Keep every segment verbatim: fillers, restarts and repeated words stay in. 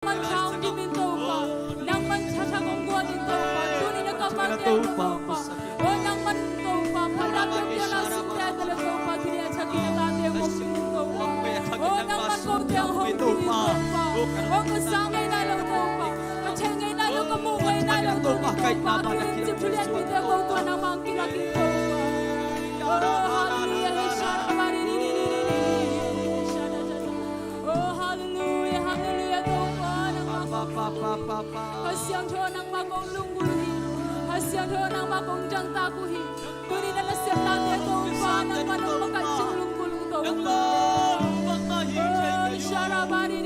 Nangman tha hong kim in Topa. Nangman thathak hong guan in Topa. Tuni-in a kammalte Topa. O nangman Topa, phatna piakpiakna sungte tale Topa, tuni-in a thakin a tate hong kim in Topa. O nangman kote hong kim in Topa. O ka sang ngei nai lo Topa. Ka thei ngei nai lo, ka mu ngei nai lo Topa. Tuni-in cip thu lianpite ko tua nangmah hong kilak in Topa. O hallelujah. Oh, hallelujah, hallelujah, Topa, nangmah kong, Kha Siangtho nangmah kong lunggulh uh hi. Kha Siangtho nangmah kong dangtak uh hi. Tuni-in a nasepnate Topa, nangmah nong makaih cing lunggulh uh Topa. Oh, sharabari.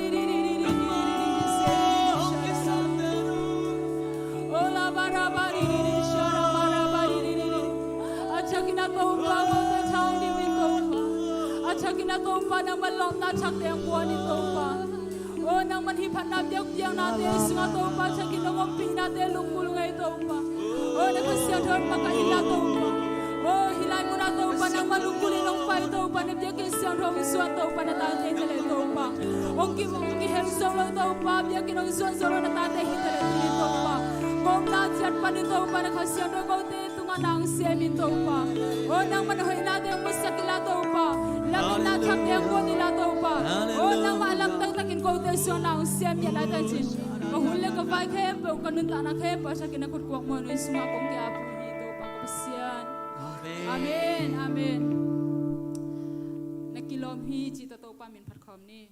Oh, labarabari, sharabarabari. A thakin a Topa, kote tha hong dim in Topa. A thakin a Topa, nangman lawpna thakte hong guan in Topa. O nangman hih phatna piakpiaknate sungah Topa, a thakin nong ompihnate lunggulh ngei Topa. O na Kha Siangtho in makaih inla Topa. O hih lai munah Topa, nangman lunggulh in hong pai Topa, na biakinn siangtho hong zuan Topa, na tate hi taleh Topa. Hong ki, hong kihel zo lo Topa, biakinn hong zuan zo lo na tate hi taleh Topa. Ka omna ciat panin Topa, na Kha Siangtho kote tungah na hong sem in Topa. O nangman hoihnate hong musak inla Topa. Lam itna thakte hong guan inla Topa. O nangmah a lamdang takin kote sungah na hong sem in, a lai tancin ka hun le ka vai khempeuh, ka nuntakna khempeuh a thakin na khut kuak muanhuai sungah kong ki-ap uh hi Topa ka Pasian. Amen. Amen. Na kilawm hi cih tawh Topa min phat khawm ni.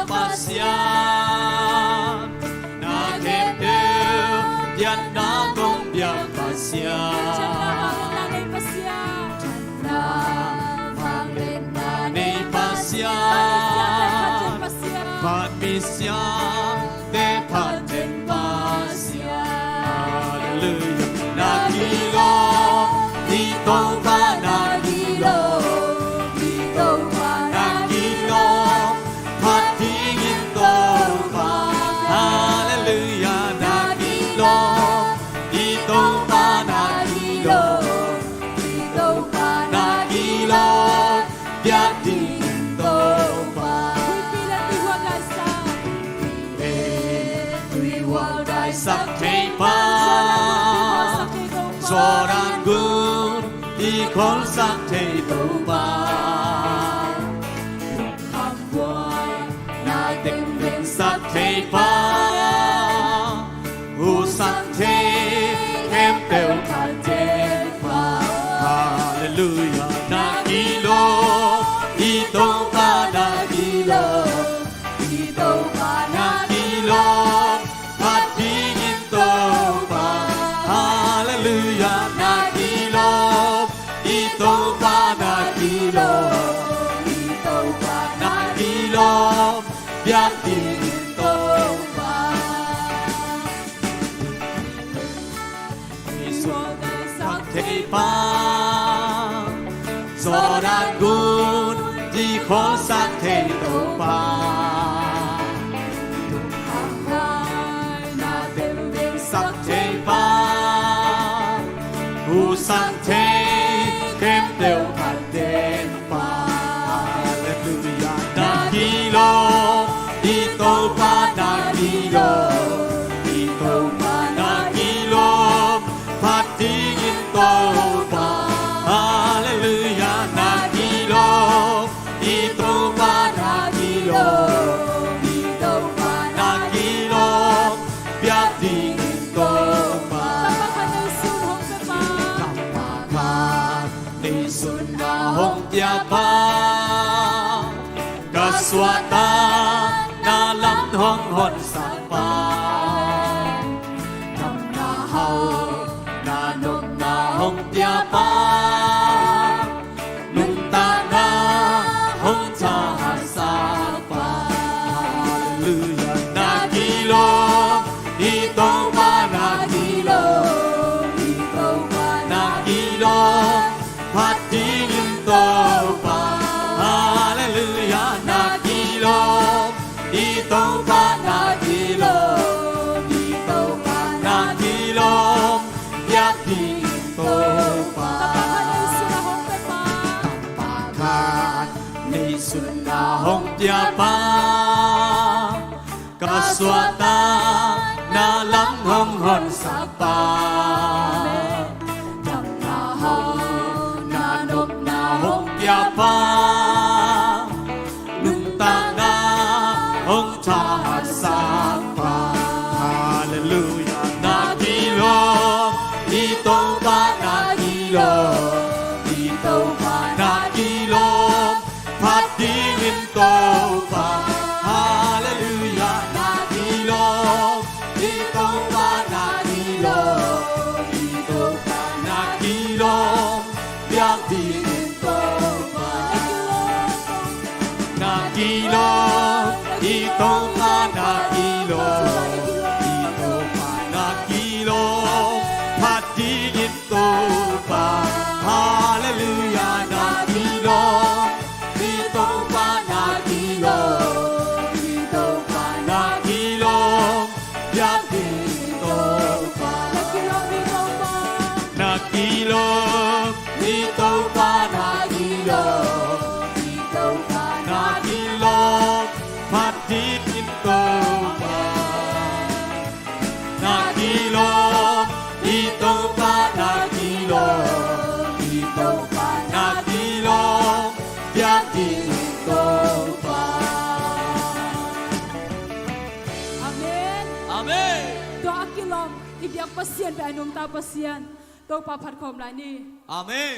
Pasian, na khempeuh biakna kong piak Pasian. Thanna vangliatna nei Pasian. Phat mi siate phat den Pasian. Hallelujah. Na kilawm, i Topa na kilawm, i Topa na kilawm. Phat ding in Topa, hallelujah, na kilawm, i Topa na kilawm, i Topa na kilawm, biak ding in Topa. Huihpi le tuihual daisak. Huihpi le tuihual daisak thei pa. Jordan gun i kholsak thei Topa. Kham buaina teng vengsak thei pa, husang thei khempeuh phat den pa. Hallelujah, na kilawm, i Topa na kilawm, i Topa na kilawm, phat ding in Topa. Hallelujah, na kilawm, i Topa na kilawm, i Topa na kilawm, biak ding in Topa. Thei pa, Jordan gun i kholsak thei Topa. Tung kham buaina teng vengsak thei pa, husang thei khempeuh phat den pa. Hallelujah, na kilawm, i Topa na kilawm, i Topa na kilawm, phat ding in Topa. Hallelujah, na kilawm, i Topa na kilawm, i Topa na kilawm, biak ding in Topa. Tapa khat neisun hong pia pa, tapa khat neisun na hong pia pa, ka suahtakna lam hong honsak pa, damna hauna nopna hong pia pa, nuntakna hong thahatsak pa. Hallelujah, na kilawm, i Topa na kilawm, i Topa na kilawm, phat ding in Topa. Hallelujah, na hong piapa, ka suahtakna lam hong honsak pa, damna hau, na nopna hong piapa, nuntakna hong thahatsak pa. Halleluiah, na kilawm, i Topa na kilawm, i Topa na kilawm, phat dingin Topa. Halleluiah, na kilawm, i Topa na kilawm, i Topa na kilawm, biak dingin Topa. Na kilawm, i Topa na kilawm, i Topa na kilawm, phat dingin Topa. Halleluiah, na kilawm, i Topa na kilawm, i Topa na kilawm, biak dingin Topa. Na kilawm, i Topa na kilawm, i Topa na kilawm, phat dingin Topa. Na kilawm, i Topa na kilawm, i Topa na kilawm, biak dingin Topa. Amen. Amen. Tua a kilawm i biak Pasian pen a nungta Pasian. Topa phat khawm lai ni. Amen.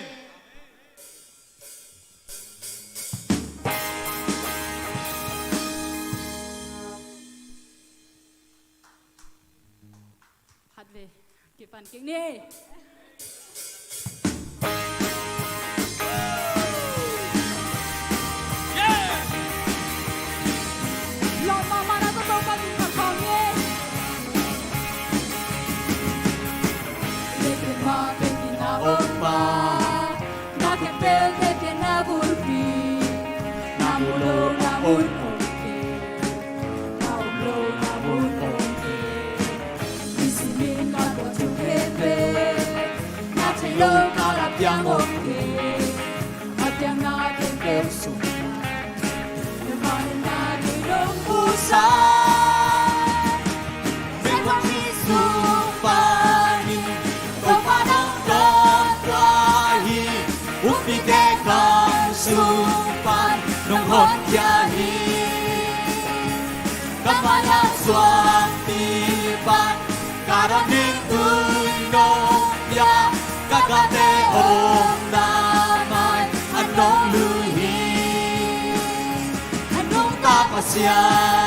Khat ve, kipan kik ni. Lawm mahmah na tawh Topa min phat khawm ni. Leitung mah pen i na om pa, na khempeuh tete na bulpi, na mu lo na mun om kei, na om lo na mun om kei. Nisim in ka tuah thu khempeuh, na theih lo ka lak piang om kei. A piang na khempeuh sung, na mah na na kei nong pusa. Meikuang sung panin Topa nong dawn tua hi. Umpite kam sung pan nong honkhia hi. Ka mai-ah suangpi pan ka dawn ding tui nong pia, ka gate omna mai-ah nong lui hi. A nungta Pasian.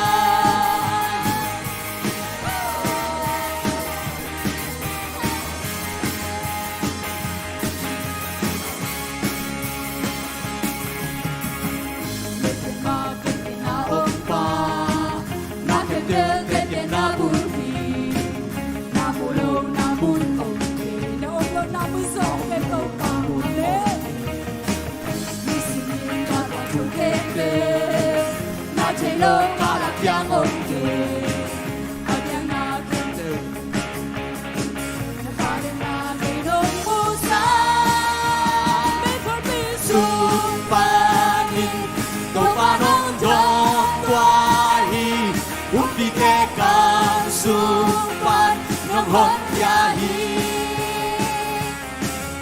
Sung panin Topa nong dawn tua hi. Umpite kam sung pan nong honkhia hi.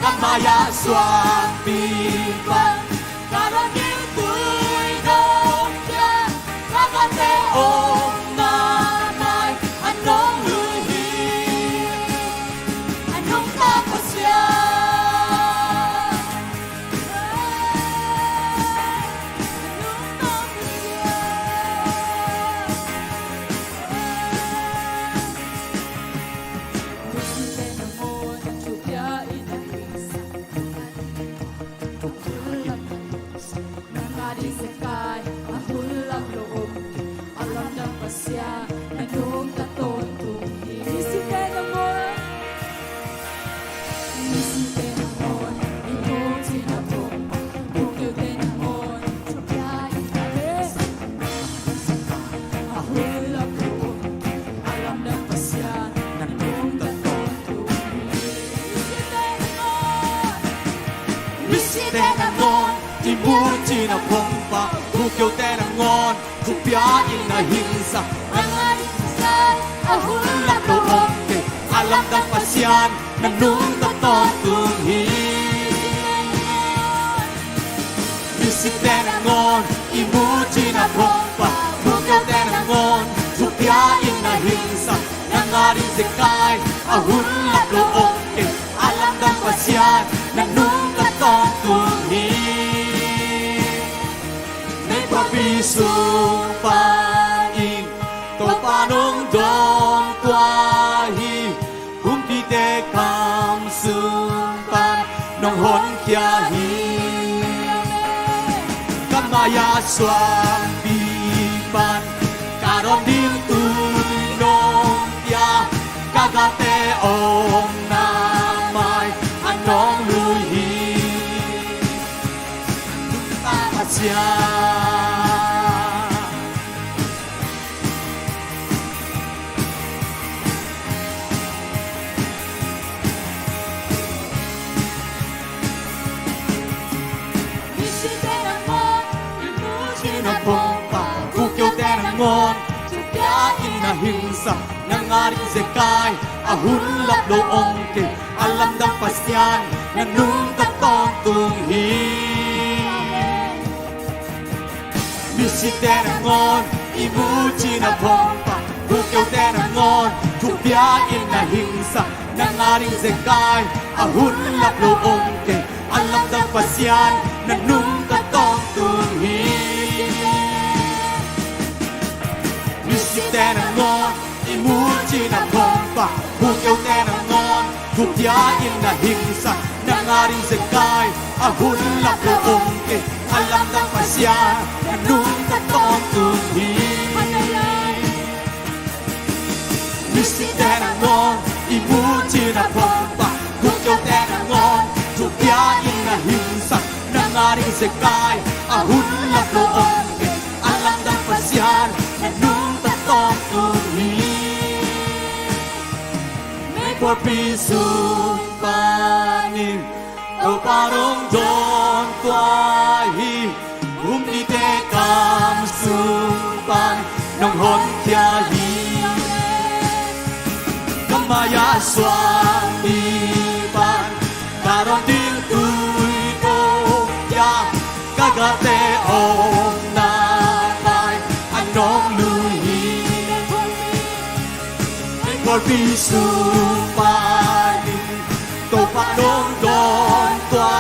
Ka mai-ah suangpi pan ka dawn ding tui nong pia, ka gate omna mai-ah nong lui hi. A nungta Pasian. Misite nangawn, i mucina phungpha, Khukeute nangawn, Ngawn, thupiak in na hing sak, na ngai in sak, a hun lap lo om kei, a lamdang Pasian na nungta tawntung hi. Misite nangawn, i muci na phawngpa, bukeu te nangawn, thupiak in na hing sak, na ngai in zekai, a hun lap lo om kei, a lamdang Pasian na nungta tawntung hi. Meikuapi sung panin Topa nong dawn tua hi. Humpite kam sung pan nong honkhia hi. Ka mai-ah suangpi pan ka dawn ding tui nong pia, ka galte omna mai-ah nong lui hi. Nungta Pasian. Misite nangawn, i muci na phawngpa, bukeu te nangawn, thupiak in na hing sak, na ngai in zekai, a hun lap lo om kei, a lamdang Pasian na nungta tawntung hi. Misite nangawn, i muci na phawngpa, bukeu te nangawn, thupiak in na hing sak, na ngai in zekai, a hun lap lo om kei, a lamdang Pasian na nungta tawntung hi. Misite nangawn, i muci na phawngpa, bukeu te nangawn, thupiak in na hing sak, na ngai in zekai, a hun lap lo om kei, a lamdang Pasian na nungta tawntung hi. Misite nangawn, i muci na phawngpa, bukeu te nangawn, thupiak in na hing sak, na ngai in zekai, a hun lap lo om kei, a lamdang Pasian na nungta tawntung hi. Meikuapi sung panin Topa nong dawn tua hi. Humpite kam sung pan nong honkhia hi. Ka mai-ah suangpi pan ka dawn ding tui nong pia, ka galte omna mai-ah nong lui hi. Meikuapi sung panin Topa nong dawn tua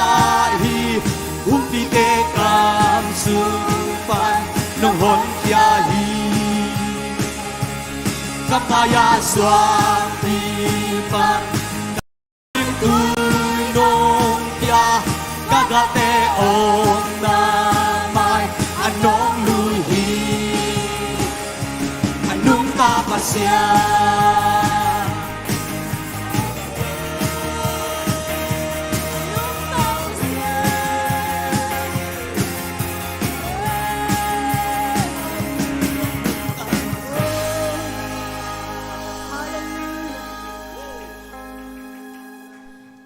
hi. Humpite kam sung pan nong honkhia hi. Ka mai-ah suangpi pan tui nong pia, ka galte omna mai-ah nong lui hi. A nungta Pasian.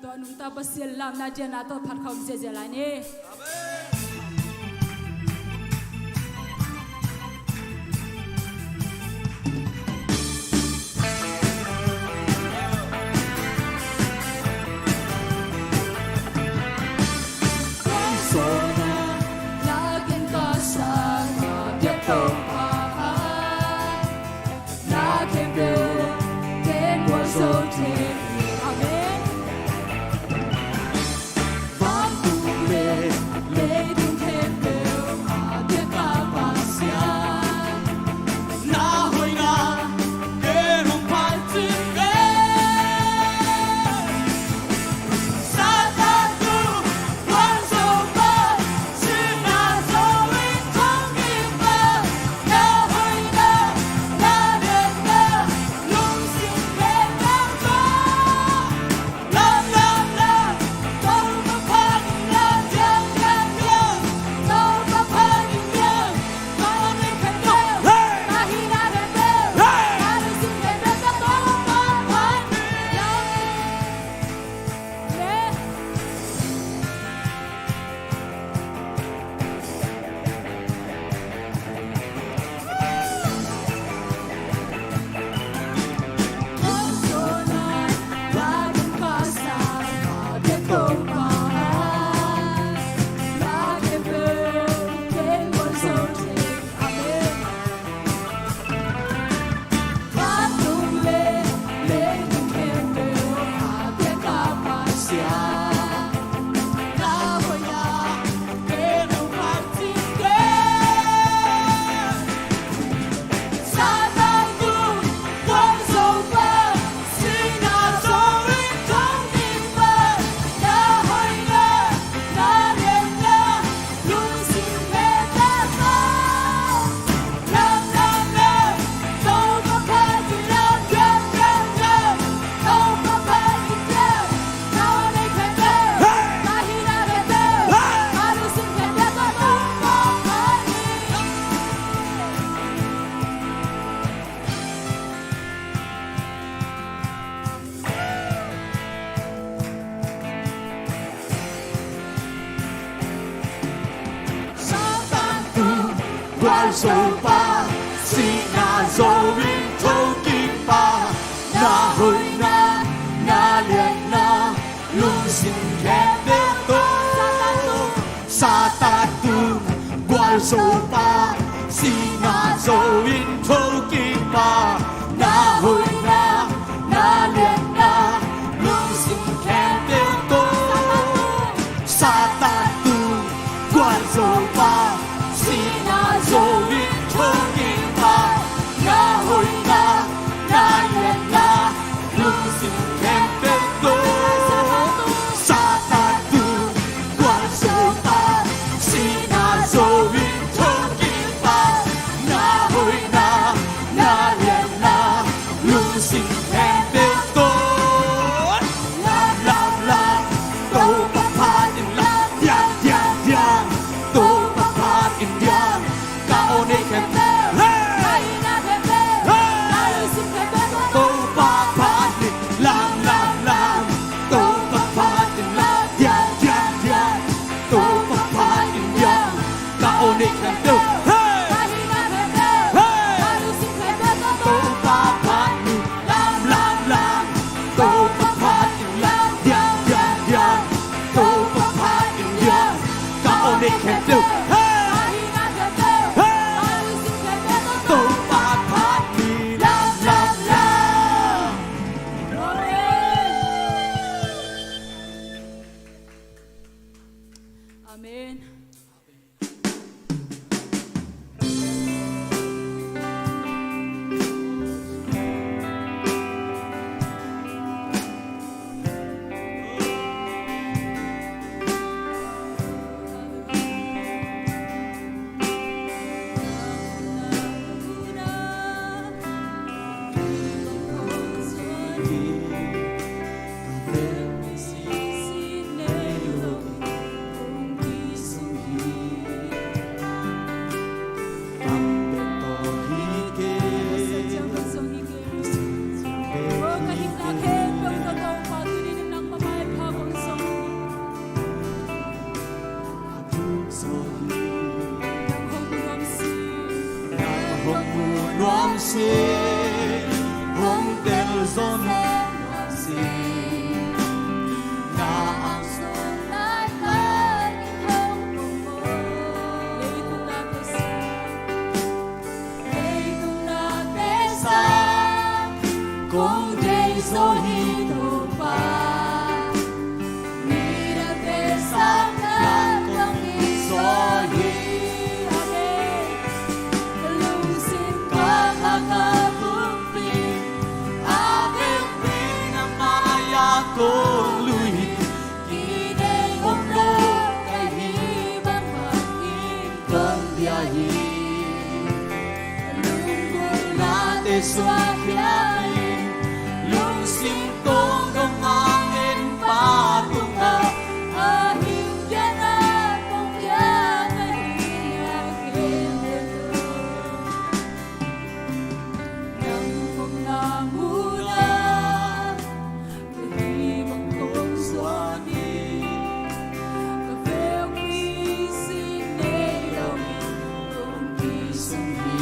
Tua nungta Pasian lamna diana tawh phat khawm ziazia lai ni. Amen. Vantung le Zo pa, sihna zo in thokikpa, na hoihna, na lianna, lungsim khempeuh tawh. Satan tung, gualzo pa, sihna zo in thokikpa, na hoihna, na lianna, lungsim khempeuh tawh. Satan tung, gualzo pa, sihna zo in thokikpa, na hoihna, na lianna, lungsim khempeuh tawh. Satan tung, gualzo pa, sihna zo in thokikpa, na hoihna, na lianna, lungsim khempeuh tawh. Lam, lam, lam, Topa phat in lam, diang, diang, diang, Topa phat in diang, ka aw nei khempeuh. Hey! Hey! Topa phat in lam, lam, lam, Topa phat in lam, diang, diang, diang, Topa phat in diang, ka aw nei khempeuh. Hey! Hey! Topa phat in lam, lam, lam, Topa phat in lam, diang, diang, diang, Topa phat in diang, ka aw nei khempeuh. Hey! Hey! Topa phat in lam, lam, lam. Amen. Leitungah pesa kong deih zaw hi Topa, midangte sangin kong it zaw hi. Amen. Lungsim ka khak a pumpi, a vekpi na mai-ah kong lui hi. Kidei om lo ka hih bang bangin kong bia hi. Lunggulhnate suakkhia in, lungsim tawng dong a en pa tungah, a hing kiangah kong piak ahi a ken nang kong na mu a, ka hih bang kong zuan hi. Ka vekpi sin nei lo in kong kisum hi.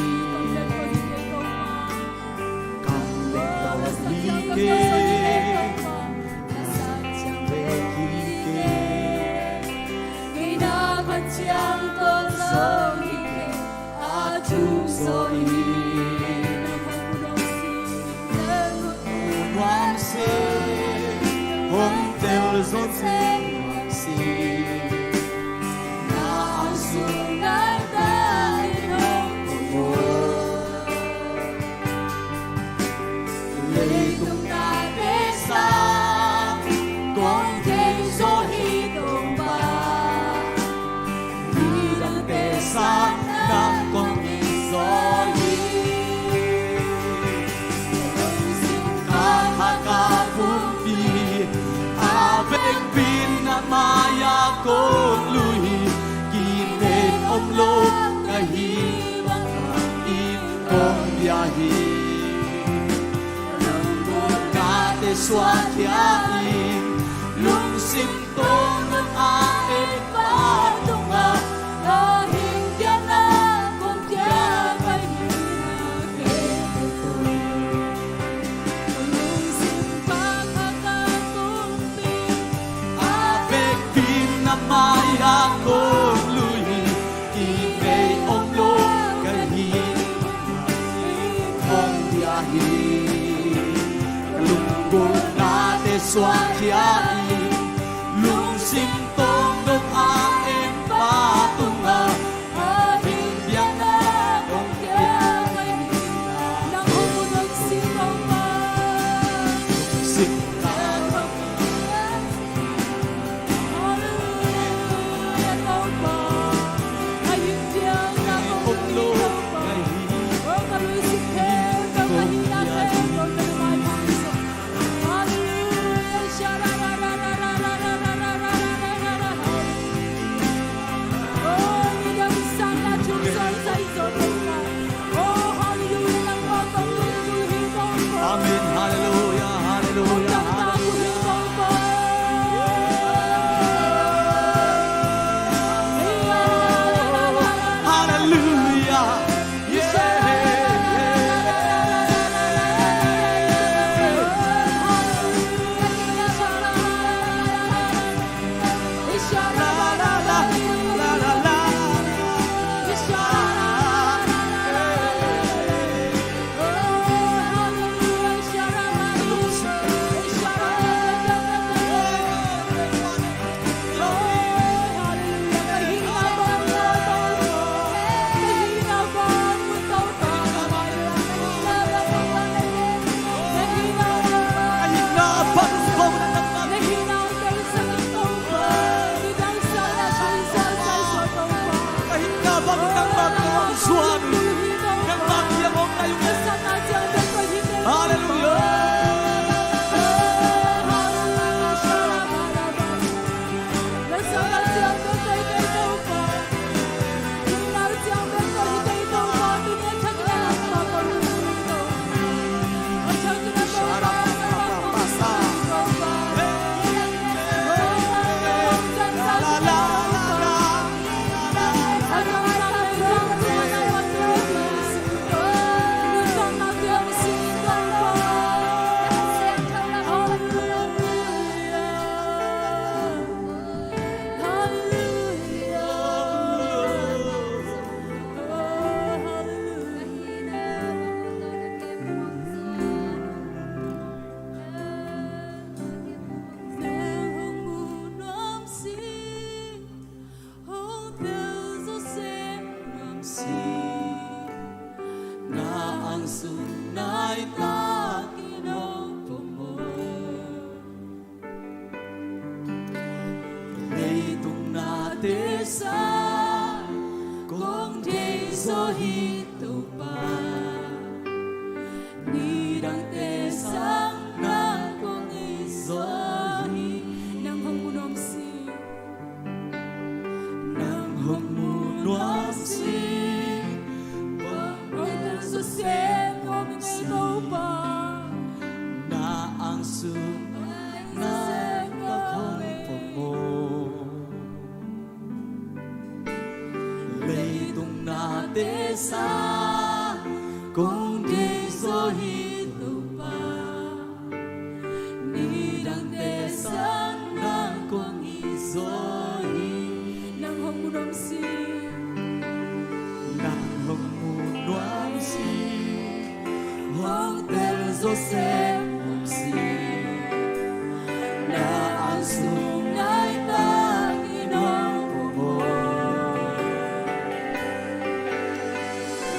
Kam bek tawh hi kei Topa. Kam bek tawh hi kei. Na sang ciang bek hi kei. Ngeina khat ciang tawh zo hi kei. A thuk zaw in, na hong nuam sin, na hong nuam sin, hong tel zaw sin nuam sin, na angsung nai ta in hong kum maw. Leitung nate sang kong deih zaw hi Topa, midangte sang nang kong it zaw hi. Ka khak a pumpi, a vekpi na mai-ah kong lui hi. Kidei om lo ka hih bang bangin kong bia hi. Lunggulhnate suakkhia in, lungsim tawng dong a en pa tungah, ka hing kiangah kong piak Lungsim tawng dong a en pa tungah a hing piakna kong pia mai hi. Nang hong mun om sing Topa. Sing Topa. Halleluia Topa. A hing piakna kong pia Topa. Oh, ka lui sing khempeuh, ka hihna khempeuh, ka lungsim Amen. Halleluia, halleluia, halleluia. Halleluia. Leitung nate sang kong deih zaw hi Topa. Nidangte sang nang kong it zaw hi. Nang hong mu nuam sing. Nang hong mu nuam sing. Hong tel zaw sem nuam ing Topa. Na ang sung na ka hong pom. Leitung nate sang kong deih zaw hi Topa. Nidangte sang nang kong it zaw hi. Nang hong mu nuam sing. Nang hong mu nuam sing. Hong tel zaw sem nuam sing. Na ang sung nai tak in hong pom.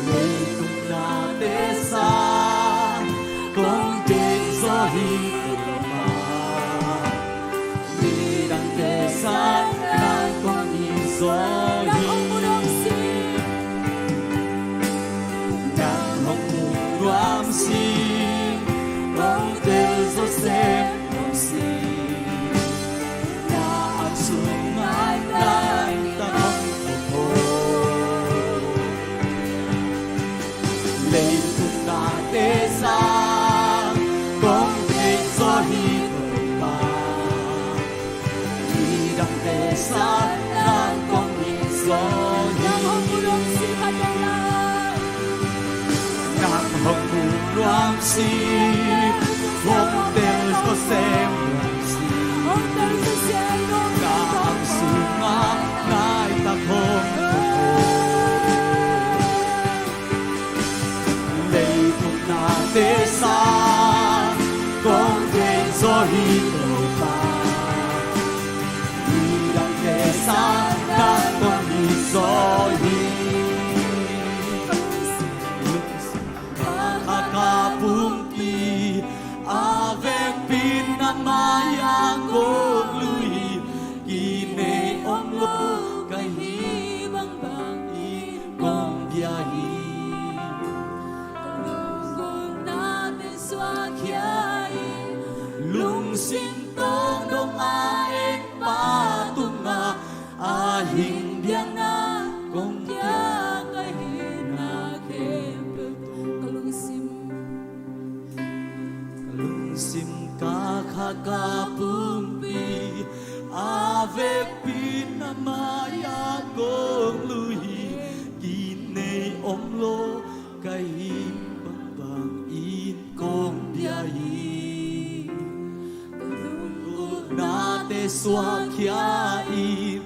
Leitung nate sang kong deih zaw hi Topa. Nidangte sang nang kong it zaw hi. Nang hong mu nuam sing. Nang hong mu nuam sing. Hong tel zaw sem nuam sing. Na ang sung nai tak in hong pom. Leitung nate sang kong deih zaw hi Topa. Nidangte sang nang kong it zaw hi. Nang hong mu nuam sing khat lai. Nang hong mu nuam sing. Hong tel zaw sem nuam sing. Hong tel zaw sem nuam sing. Na ang sungah nai tak hong pom. Leitung nate sang kong deih zaw hi Topa. Sang nang kong hi zaw hi. Kha ka pumpi a vekpi na mai-ah kong lui hi. Kinei om lo ka hih bangbangin kong bia hi. Ka lunggulhnate suakkhia in, lungsim tawng dong a en Pa tungah a hing biakna kong kia ka hihna khempeuh tawh. Ka lungsim, ka lungsim, ka kha ka pumpi a vekpi na mai-ah kong lui hi. Kinei om lo ka hih bangbangin kong bia hi. Ka lunggulhnate suakkhia in,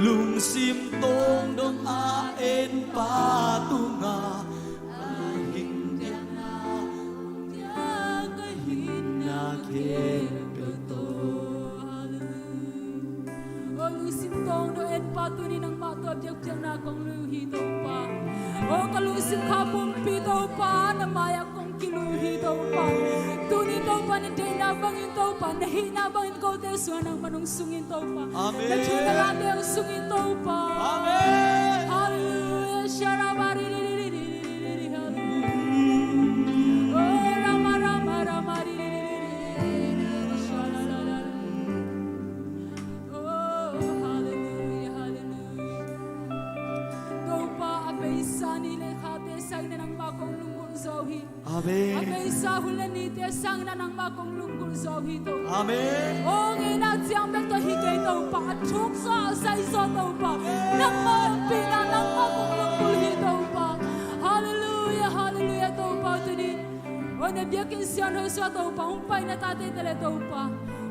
lungsim tawng dong a en Pa tungah a hing biakna kong kia ka hihna khempeuh tawh. Hallelujah. O lungsim tawng dong en Pa, tuni nangmah tawh biakpiakna kong lui uh hi Topa. O ka lungsim kha pumpi Topa, na mai-ah kong kilui uh hi Topa. Tuni Topa na deihna bangin Topa, na hihna bangin kote sungah nangmah hong sungin Topa. Amen. Na thu na late hong sungin Topa. Amen. Hallelujah. Sharabari. Topa, a beisa ni le khate sangin nangmah kong lunggulh zaw hi. Amen. A beisa hun le nite sangin nangmah kong lunggulh zaw hi Topa. Amen. O ngeina ciang bek tawh hi kei Topa, a thuk zaw a zai zaw Topa, nangmah ompihna nangmah kong lunggulh hi Topa. Hallelujah, hallelujah Topa, tuni. O na biakinn siangtho sungah Topa hong pai na tate tale Topa.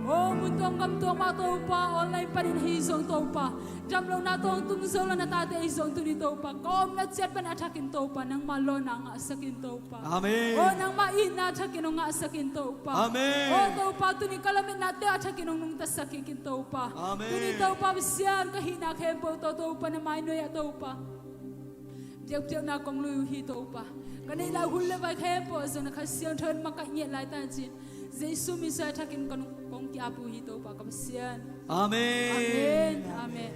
O mun tuam gam tuam ah Topa, online panin ahi zong Topa, damlohna tawh tung zo lo na tate ahi zong tuni Topa, ka omna ciat pan a thakin Topa nangmah lawhna ngahsakin Topa. Amen. O nangmah itna thakin hong ngahsakin Topa. Amen. O Topa, tuni ka lametnate a thakin hong nungtasak kikin Topa. Amen. Tuni Topa Pasian, ka hihna khempeuh tawh Topa na mainuai ah Topa biakpiakna kong lui uh hi Topa. Ka neih lai hun le vai khempeuh ah zong na Kha Siangtho in makaih ngiat lai ta in ci-in Jesu min suang a thakin kong ki-ap uh hi Topa ka Pasian. Amen. Amen. Amen.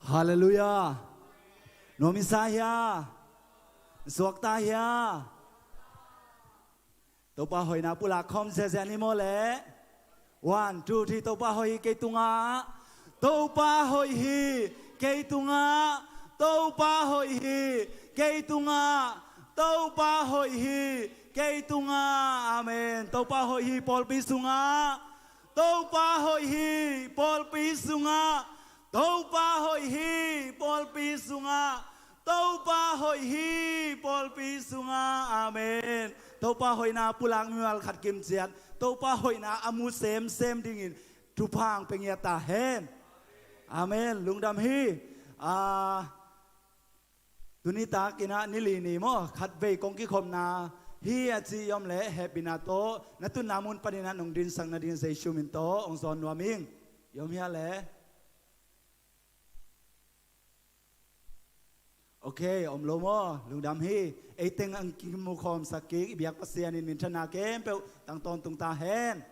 Halleluiah. Nuam i sa hia? Suakta hia? Topa hoihna pulak khawm ziahziah ni maw leh? One, two, three. Topa hoih hi kei tungah. Topa hoih hi kei tungah. Topa hoih hi kei tungah. Topa hoih hi kei tungah. Amen. Topa hoih hi pawlpi sungah. Topa hoih hi pawlpi sungah. Topa hoih hi pawlpi sungah. Topa hoih hi pawlpi sungah. Amen. Topa hoihna pulak mimal khat kimciat. Topa hoihna a mu semsem dingin thupha hong pia ngiat ta hen. Amen. Lungdam hi. Ah, tuni tak in ah nili ni maw, khatvei kong kikhopna hi a ci i om leh hehpihna tawh na tunna mun panin ah nong dinsak nading Jesu min tawh hong zawn nuam ing. I om hia leh? Ok, om lo maw? Lungdam hi. Ei teng hong kimukhawmsak kik i biak Pasian in minthanna khempeuh tang tawntung ta hen.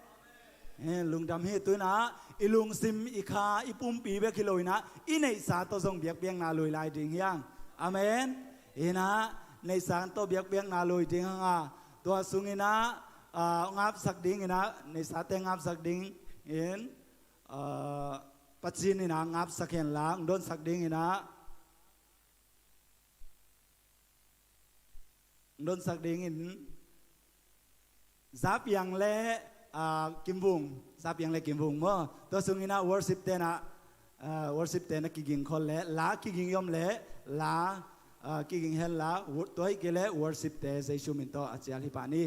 Hen, lungdam hi. Tu in ah i lungsim, i kha, i pumpi bek hi lo in ah i neihsa tawh zong biakpiakna lui lai ding hi hang. Amen. In ah neihsa tawh biakpiakna lui ding hang a, tua sung in ah, ah, ngapsak ding in ah, neihsate ngapsak ding in, ah, Pasian in ah ngapsak hen la, hong donsak ding in ah, hong donsak ding in Zapiang le, ah, Kim Vung, Zapiang le Kim Vung maw. Tua sung in ah worship te in ah, ah, worship te in ah kiging khol leh, la kiging i om leh, la, Ah, kiging hen la, tua hi kei leh worship-te Jesu min tawh a cial hi pah ni.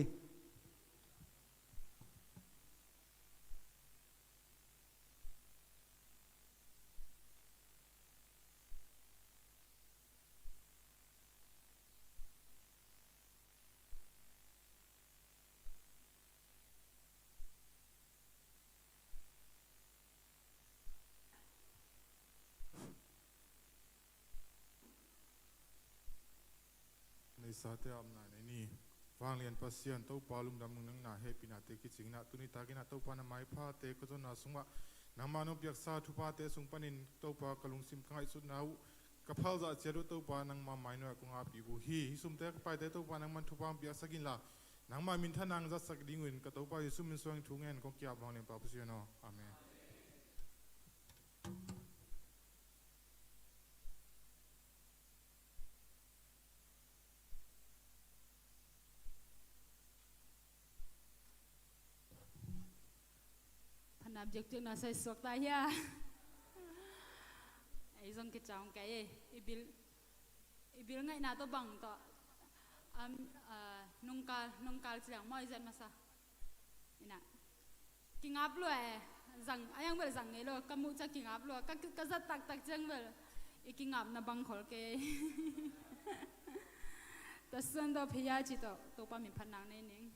Neisate a omna nei ni. Vanglian Pasian Topa, lungdam nungnakna hehpihnate kicingin ah, tuni takin ah Topa, na maiphate ka zonna sungah nangmah nong piaksa thuphate sung panin Topa, ka lungsim ka ngaihsutna uh ka phalzah ciat uh Topa, nangma mai nuai-ah kong apih uh hi. Hih sumte ka paite Topa, nangman thupha hong piaksak inla, nangma minthanna hong zatsak dingun ka Topa Jesu min suangin thu ngen kong ki-ap, Vanglianpa Pasian aw. Amen. Phatna biakpiakna sa suak ta hia? Ei zong kicaung kei ei. I bil, i bil ngaihna tawh bang tawh, am, ah, nungkal, nungkal ci liang maw, i zat masa. Ina. Kingap lua e. Zang, a yang bel zang ngei lo, ka muh ciang kingap lua, ka, ka zat taktak ciang bel i kingapna bang khol kei. Tasuan tawh phei a ci tawh Topa min phatna nei ning.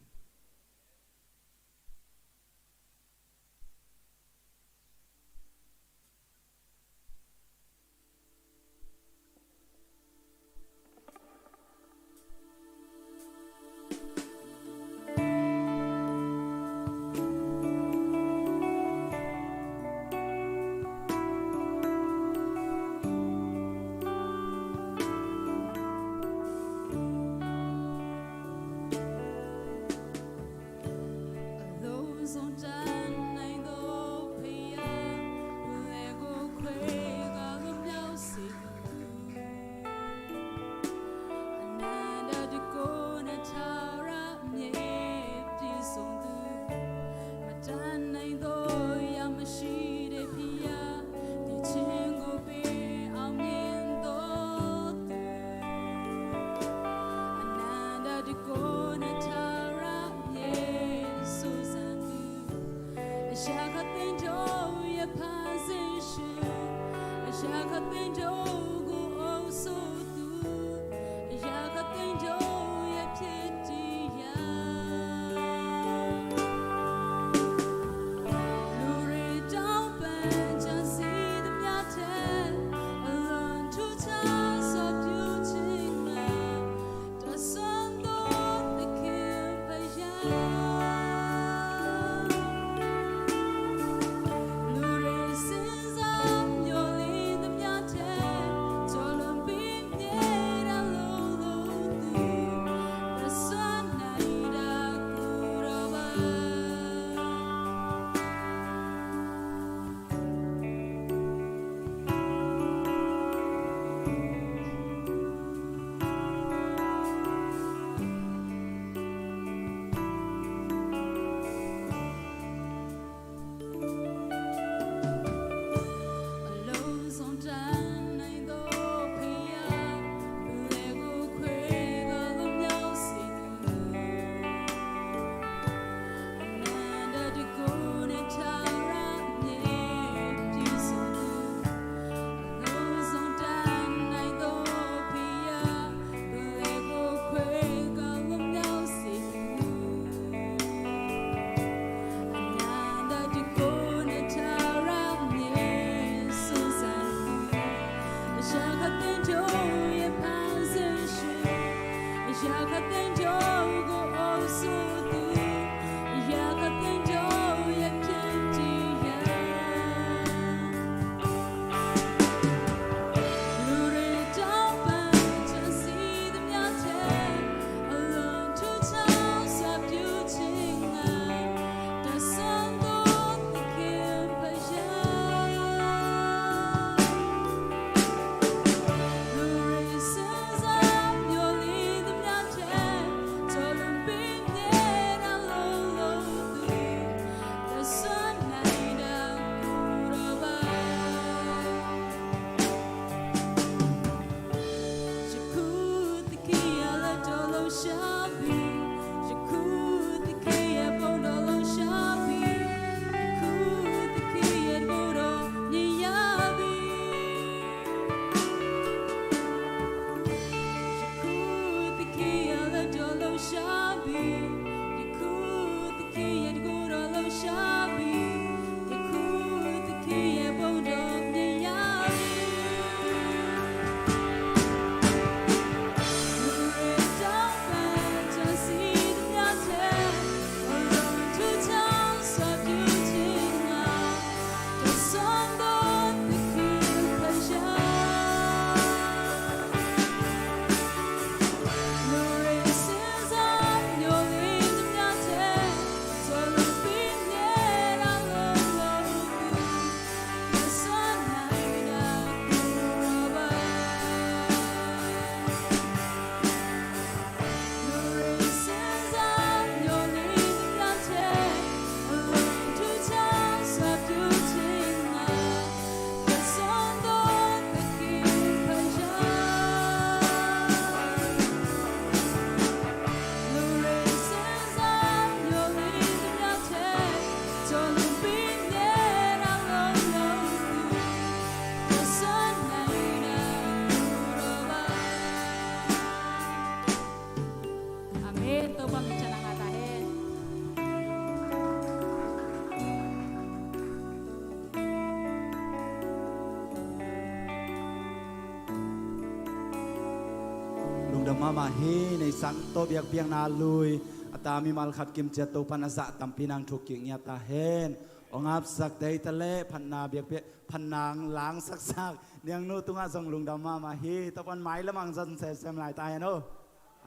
Amah hi. Neihsa tawh biakpiakna lui a ta mimal khat kimciat Topa'n a zah tampi nang thuk kik ngiat ta hen. Hong hapsak tei ta leh phatna biakpiak phatna langsaksak Niangnu tungah zong lungdam mahmah hi. Topa'n mailam ah zong semsem lai ta hen aw.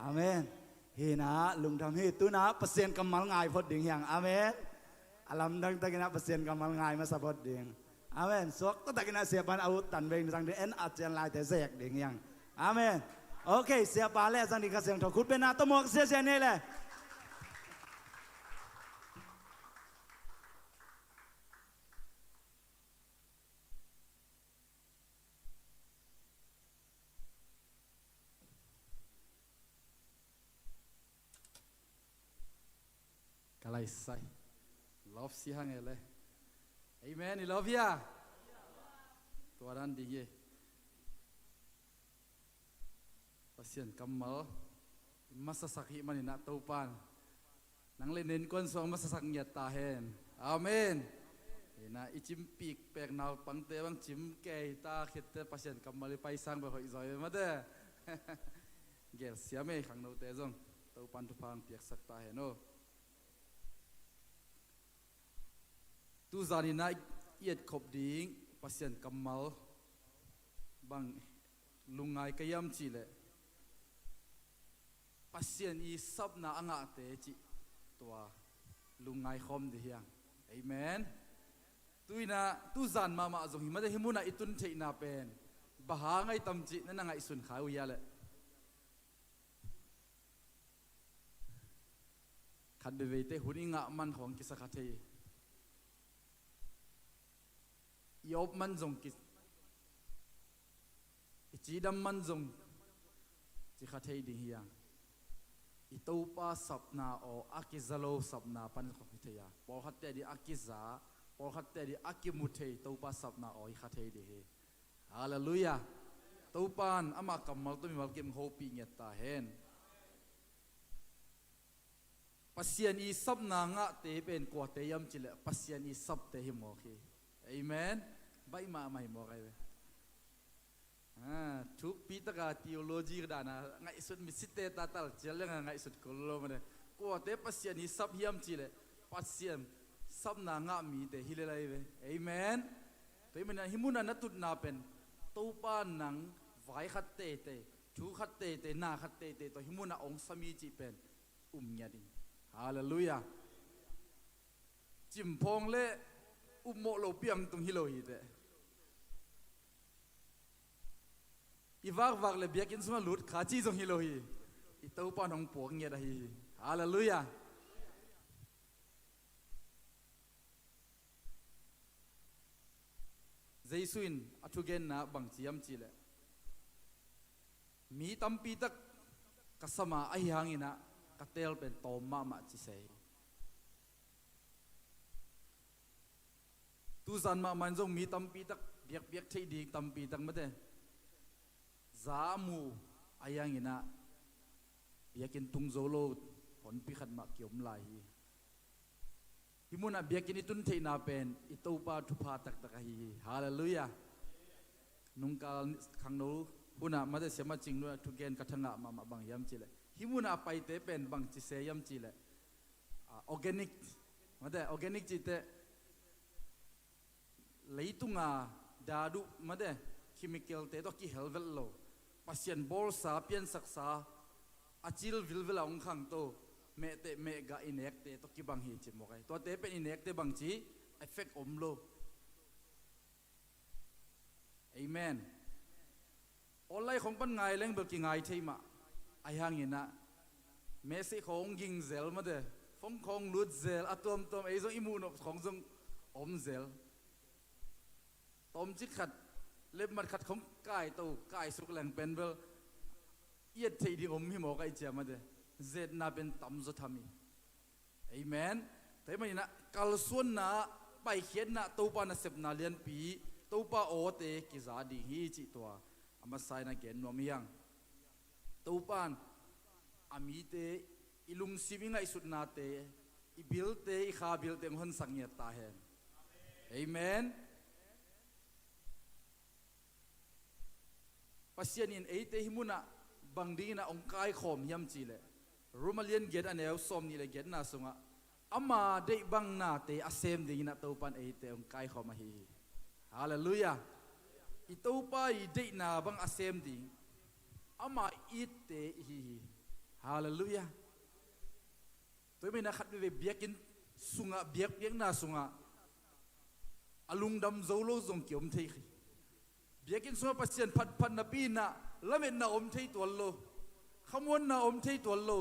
Amen. Hi-in ah lungdam hi. Tu-in ah Pasian kammal ngai phot ding hi hang. Amen. A lamdang takin ah Pasian kammal ngai masa phot ding. Amen. Suak taktakin ah siapa'n a ut tan vei in zang ding, en a cian laite zek ding hi hang. Amen. Ok, siapa leh a zang ding Kha Siangtho khut bengna tawh muak siasia ni leh. Ka laisai. Love si hang e le. Amen. I love ya. Tua dan ding hi. Pasian kammal i masasak hih manin ah Topa'n nang le na innkuan sung masasak ngiat ta hen. Amen. Hi-in ah i cimpik pek naupangte bang cim kei ta khitte Pasian kammal i paisang bek hoih zaw hi mate. Gelsiam ei khangnote zong. Topa'n thupha hong piaksak ta hen aw. Tuzan in ah i etkhop ding Pasian kammal bang lungngai ka hiam cih leh Pasian i sapna a ngahte cih tua lungngai khawm ding hi hang. Amen. Tu-in ah tuzan mahmah zong hi mate, hih munah i tun theihna pen bang hang ahi tam cih na na ngaihsun kha uh hia leh? Khat veiveite hun i ngah man khawng kisa kha thei. I op man zong ki, i cidam man zong ci kha thei ding hi hang. I Topa sapna aw a kiza lo sapna pan khawng hi thei a. Pawlkhatte ading a kiza, pawlkhatte ading a kimu thei Topa sapna aw hi kha thei ding hi. Halleluiah. Topa'n ama kammal tawh mimal kim hopih ngiat ta hen. Pasian i sapna ngahte pen kuate hiam cih leh Pasian i sapte hi mawk hi. Amen. Baih mahmah hi mawk ahi ve. Ah, thukpi taka theology ka dana ngaihsut misite tatal cial leng a ngaihsut kul lo mane. Kuate Pasian i sap hiam cih leh Pasian sapna ngah mite hi lel ahi ve. Amen. Tua hih manin ah hih munah na tutna pen Topa nang vai khat teitei, thu khat teitei, na khat teitei tawh hih munah hong sam hi cih pen um ngiat in. Halleluiah. Cimphawng le upmawh lo piangtung hi lo hi teh. I vakvak le biakinn sungah lut kha ci zong hi lo hi. I Topa in hong puak ngiat ahi hi. Halleluiah. Jesu in a thugenna bang ci hiam cih leh, mi tampi tak ka sam a, ahi hangin ah ka teel pen tawm mahmah ci se hi. Tuzan mahmah in zong mi tampi tak biakpiak theih ding tampi tak mate. Za a mu ahi hangin ah biakinn tung zo lo honpi khat mah kiom lai hi. Hih munah biakinn i tun theihna pen i Topa thupha taktak ahi hi. Halleluiah. Nungkal khangno hunah mate siama cing nunah thugen ka thangah mahmah bang hiam cih leh, hih munah a paite pen bang ci se hiam cih leh, ah, organic, mate organic cih teh leitunga dadu mate chemical te tawh kihel vet lo, Pasian bawlsa, piansaksa, a cil vilvel a hong khangto, mehteh mehgah i nekte tawh kibang hi ci mawk ahi. Tuate pen i nekte bangci effect om lo. Amen. Online khawng pan ngai leng bel kingai thei mah. Ahi hangin ah message khawng ging zel mate, phone khawng lut zel, a tuamtuam ei zong i muhnop khawng zong om zel. Tawmcik khat, lepmat khat khawng kaito, kaisuk leng pen bel i et theih ding om hi mawk ahi cia mate. Zetna pen tamzaw tham hi. Amen. Tua hih manin ah kalsuanna, paikhiatna, Topa nasepna lianpi, Topa awte kiza ding hi cih tua a masa in a gen nuam hi hang. Topa'n a mite i lungsim, i ngaihsutnate, i bilte, i kha bilte hong honsak ngiat ta hen. Amen. Pasian in eite hih munah bang dingin ah hong kaikhawm hiam cih leh, Rom a lian giat a neu sawm nih le giatna sungah ama deih bang nate a sem dingin ah Topa in eite hong kaikhawm ahi hi. Halleluiah. I Topa i deihna bang a sem ding ama itte i hi hi. Halleluiah. Tua ahih manin ah khat veve biakinn sungah, biakpiakna sungah a lungdam zo lo zong ki-om thei hi. Biakinn sungah Pasian phatphat napi-in ah lametna om thei tuan lo, khamuanna om thei tuan lo.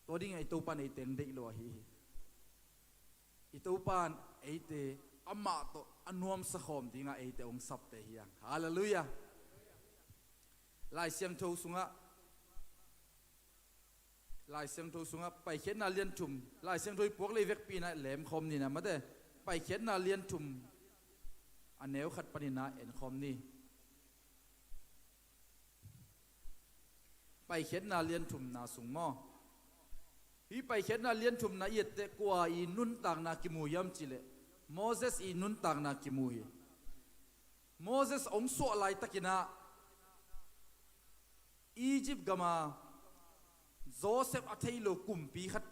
Tua dingah i Topa in eite hong deih lo ahi hi. I Topa in eite amah tawh a nuamsa khawm dingah eite hong sapte hi hang. Halleluiah. Lai Siangtho sungah, Lai Siangtho sungah Paikhiatna lian thum, Lai Siangtho i puak lei vekpi-in ah lemkhawm ni, na mate, Paikhiatna lian thum a neu khat panin ah enkhawm ni. Paikhiatna lian thumna sung maw? Hih Paikhiatna lian thumna i et teh kua i nuntakna kimu hiam cih leh Moses i nuntakna kimu hi. Moses hong suah laitakin ah Egypt gam a Joseph a thei lo kumpi khat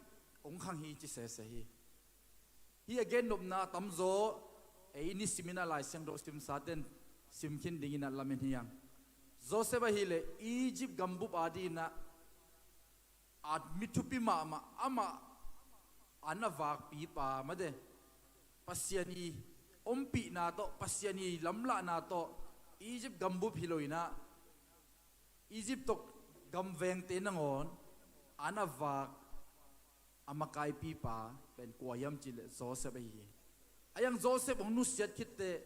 hong khang hi ci sese hi. Hih a gennopna a tamzaw ei ni simin ah Lai Siangtho simsate'n sim khin dingin ah lamen hi hang. Joseph ahih leh Egypt gambup adingin ah a mi thupi mahmah, amah an a vakpipa mate, Pasian i ompihna tawh, Pasian i lamlahna tawh Egypt gambup hi lo-in ah Egypt tawh gam vengte nangawn an a vak a makaipipa pen kua hiam cih leh Joseph ahi hi. Ahi hang Joseph hong nusiat khit teh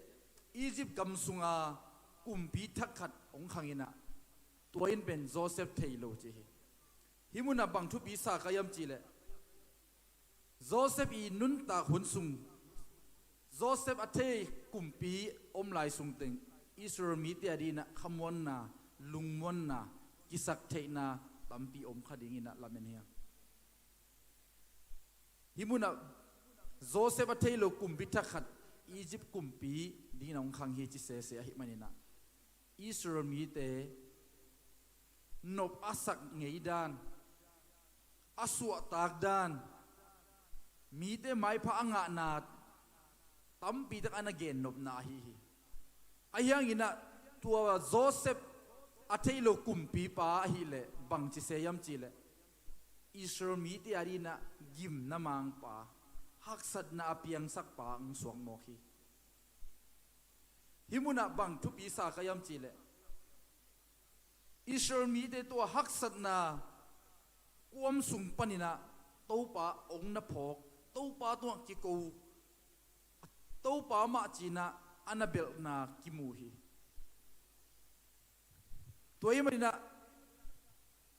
Egypt gam sunga kumpi thak khat hong khangin ah tua in pen Joseph thei lo ci hi. Hih munah bang thupi sa ka hiam cih leh Joseph i nuntak hun sung Joseph a thei kumpi om lai sungteng Israel mite adingin ah khamuanna, lungmuanna, kisaktheihna tampi om kha dingin ah lamen hi hang. Hih munah Joseph a thei lo kumpi thak khat Egypt kumpi dingin ah hong khang hi ci sese ahih manin ah Israel mite nop a sak ngei dan, a suahtak dan, mite maipha a ngahna tampi tak a na gennopna ahi hi. Ahi hangin ah tua Joseph a thei lo kumpipa ahih leh bangci se hiam cih leh Israel mite adingin ah gimna mangpa, haksatna a piangsakpa hong suak mawk hi. Hih munah bang thupi sa ka hiam cih leh Israel mite tua haksatna kuam sung panin ah Topa hong na phawk, Topa tungah kiko, Topa mah ci-in ah a na belhna kimu hi. Tua ahih manin ah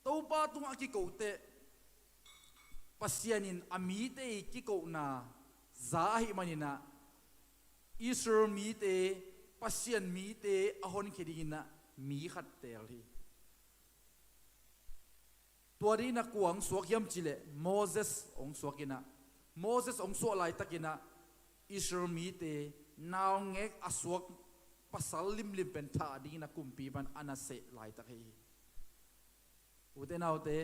Topa tungah a kiko teh Pasian in a mite i kikohna za ahih manin ah Israel mite Pasian mite a honkhia dingin ah mi khat teel hi. Tua dingin ah kua hong suak hiam cih leh Moses hong suak in ah, Moses hong suah laitakin ah Israel mite naungek a suak pasal limlim pen thah dingin ah kumpipa in a na seh laitak hi. Ute naute,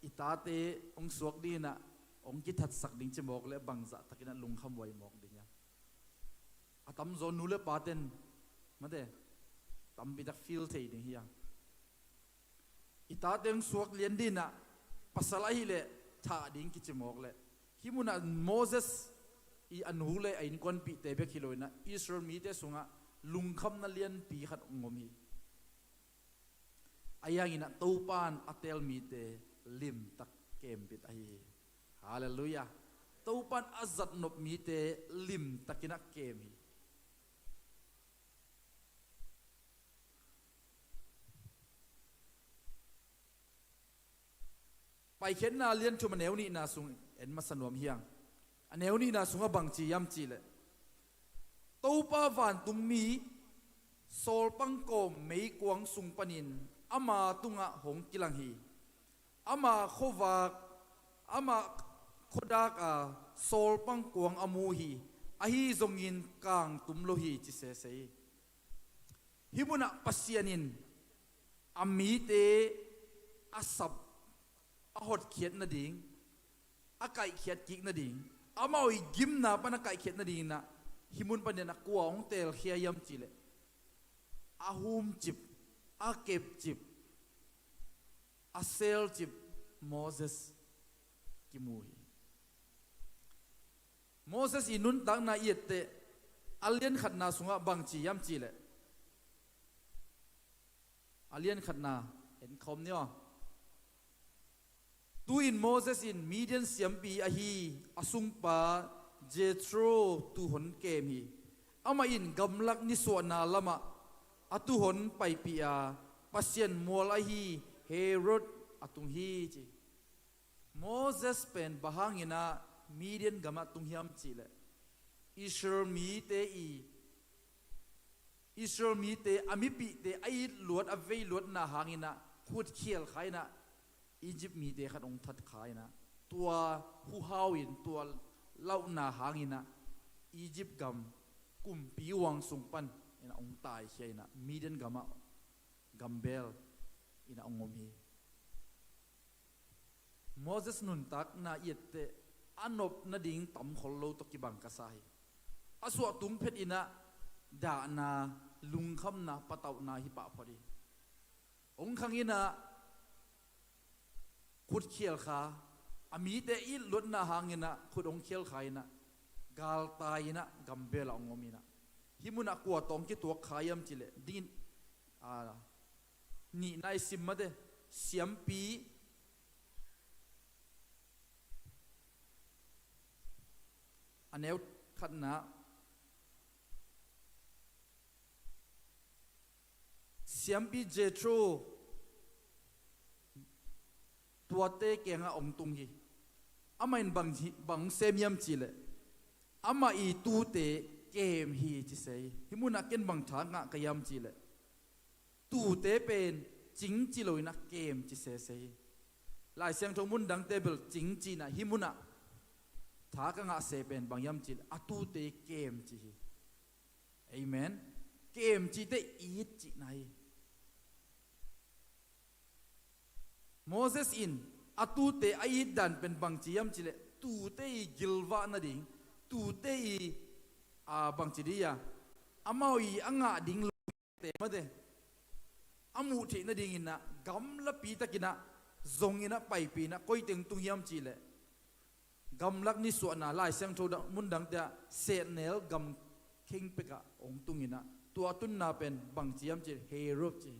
i tate hong suak dingin ah hong kithatsak ding ci mawk leh bangzah takin ah lungkham huai mawk ding hiam? A tamzaw nu le pate'n mate tampi tak feel thei ding hi hang. I tate hong suak lian dingin ah pasal ahih leh thah ding kici mawk leh, hih munah Moses i a nu le a innkuanpihte bek hi lo-in ah Israel mite sungah lungkhamna lianpi khat hong om hi. Ahi hangin ah Topa in a teel mite limtak kempih ahi hi. Halleluiah. Topa in a zatnop mite limtakin ah kem hi. Paikhiatna lian thum a neu nihna sung en masa nuam hi hang. A neu nihna sungah bangci hiam cih leh, Topa vantungmi sawlpang kawm meikuang sung panin ama tungah hong kilang hi. Ama khuavak, ama khuadak a sawlpang kuang a mu hi. Ahi zongin kangtum lo hi ci sese hi. Hih munah Pasian in A mite a sap, a hotkhiat nading, a kaihkhiat kik nading, amau i gimna pan a kaihkhiat nading inah, hih mun panin a kua hong teelkhia hiam cihleh, a humcip, a kepcip, a selcip Moses kimu hi. Moses i nuntakna i etteh, a lian khatna sungah bangci hiam cihleh, a lian khatna en khawm ni aw. Tu-in Moses in Midian siampi ahi a sungpa Jethro tuhon kem hi. Amah in gamlak nisuahna lamah a tuhon paipih a, Pasian mual ahi Horeb a tung hi, ci. Moses pen bang hanginah Midian gamah tung hiam cihleh, Israel mite i, Israel mite a mipihte a itluat, a veiluatna hanginah khutkhial kha inah, Egypt mite khat hong that kha inah, tua huhau in, tua lauhna hanginah Egypt gam kumpi huang sung pan inah hong taikhia inah, Midian gamah gambel inah hong om hi. Moses nuntakna i etteh, a nop nading tam khol lo tawh kibang ka sa hi. A suah tung phet inah dahna, lungkhamna, patauhna hi pah phot hi. Hong khang inah khutkhial kha, a mite itluatna hanginah khut hong khial kha inah, galtai inah gambel ah hong om inah, hih munah kua tawh hong kituak kha hiam cihleh, dingin, a, nihna i sim mate, siampi, a neu khatna, siampi Jethro tuate kiangah hong tung hi. Amah in bang hi, bang sem hiam cihleh, amah i tuute kem hi ci se hi. Hih munah ken bang tha ngah ka hiam cihleh, tuute pen cing ci lo inah kem ci sese hi. Lai Siangtho mun dangte bel cing ci inah, hih munah tha ka ngah se pen bang hiam cihleh, a tuute kem ci hi. Amen. Kem cihte it cihna hi. Moses in a tuute a it dan pen bangci hiam cihleh, tuute i gilvah nading, tuute i, a, bangci dih a, amau i a ngah ding lo te mate, a muh theih nadinginah gamlapi takinah zonginah paipih inah, koi teng tung hiam cihleh, gamlak nisuahna, Lai Siangtho dang, mun dangte ah sehnel gam kheng pekah hong tunginah, tua tunna pen bangci hiam cihleh, Horeb ci.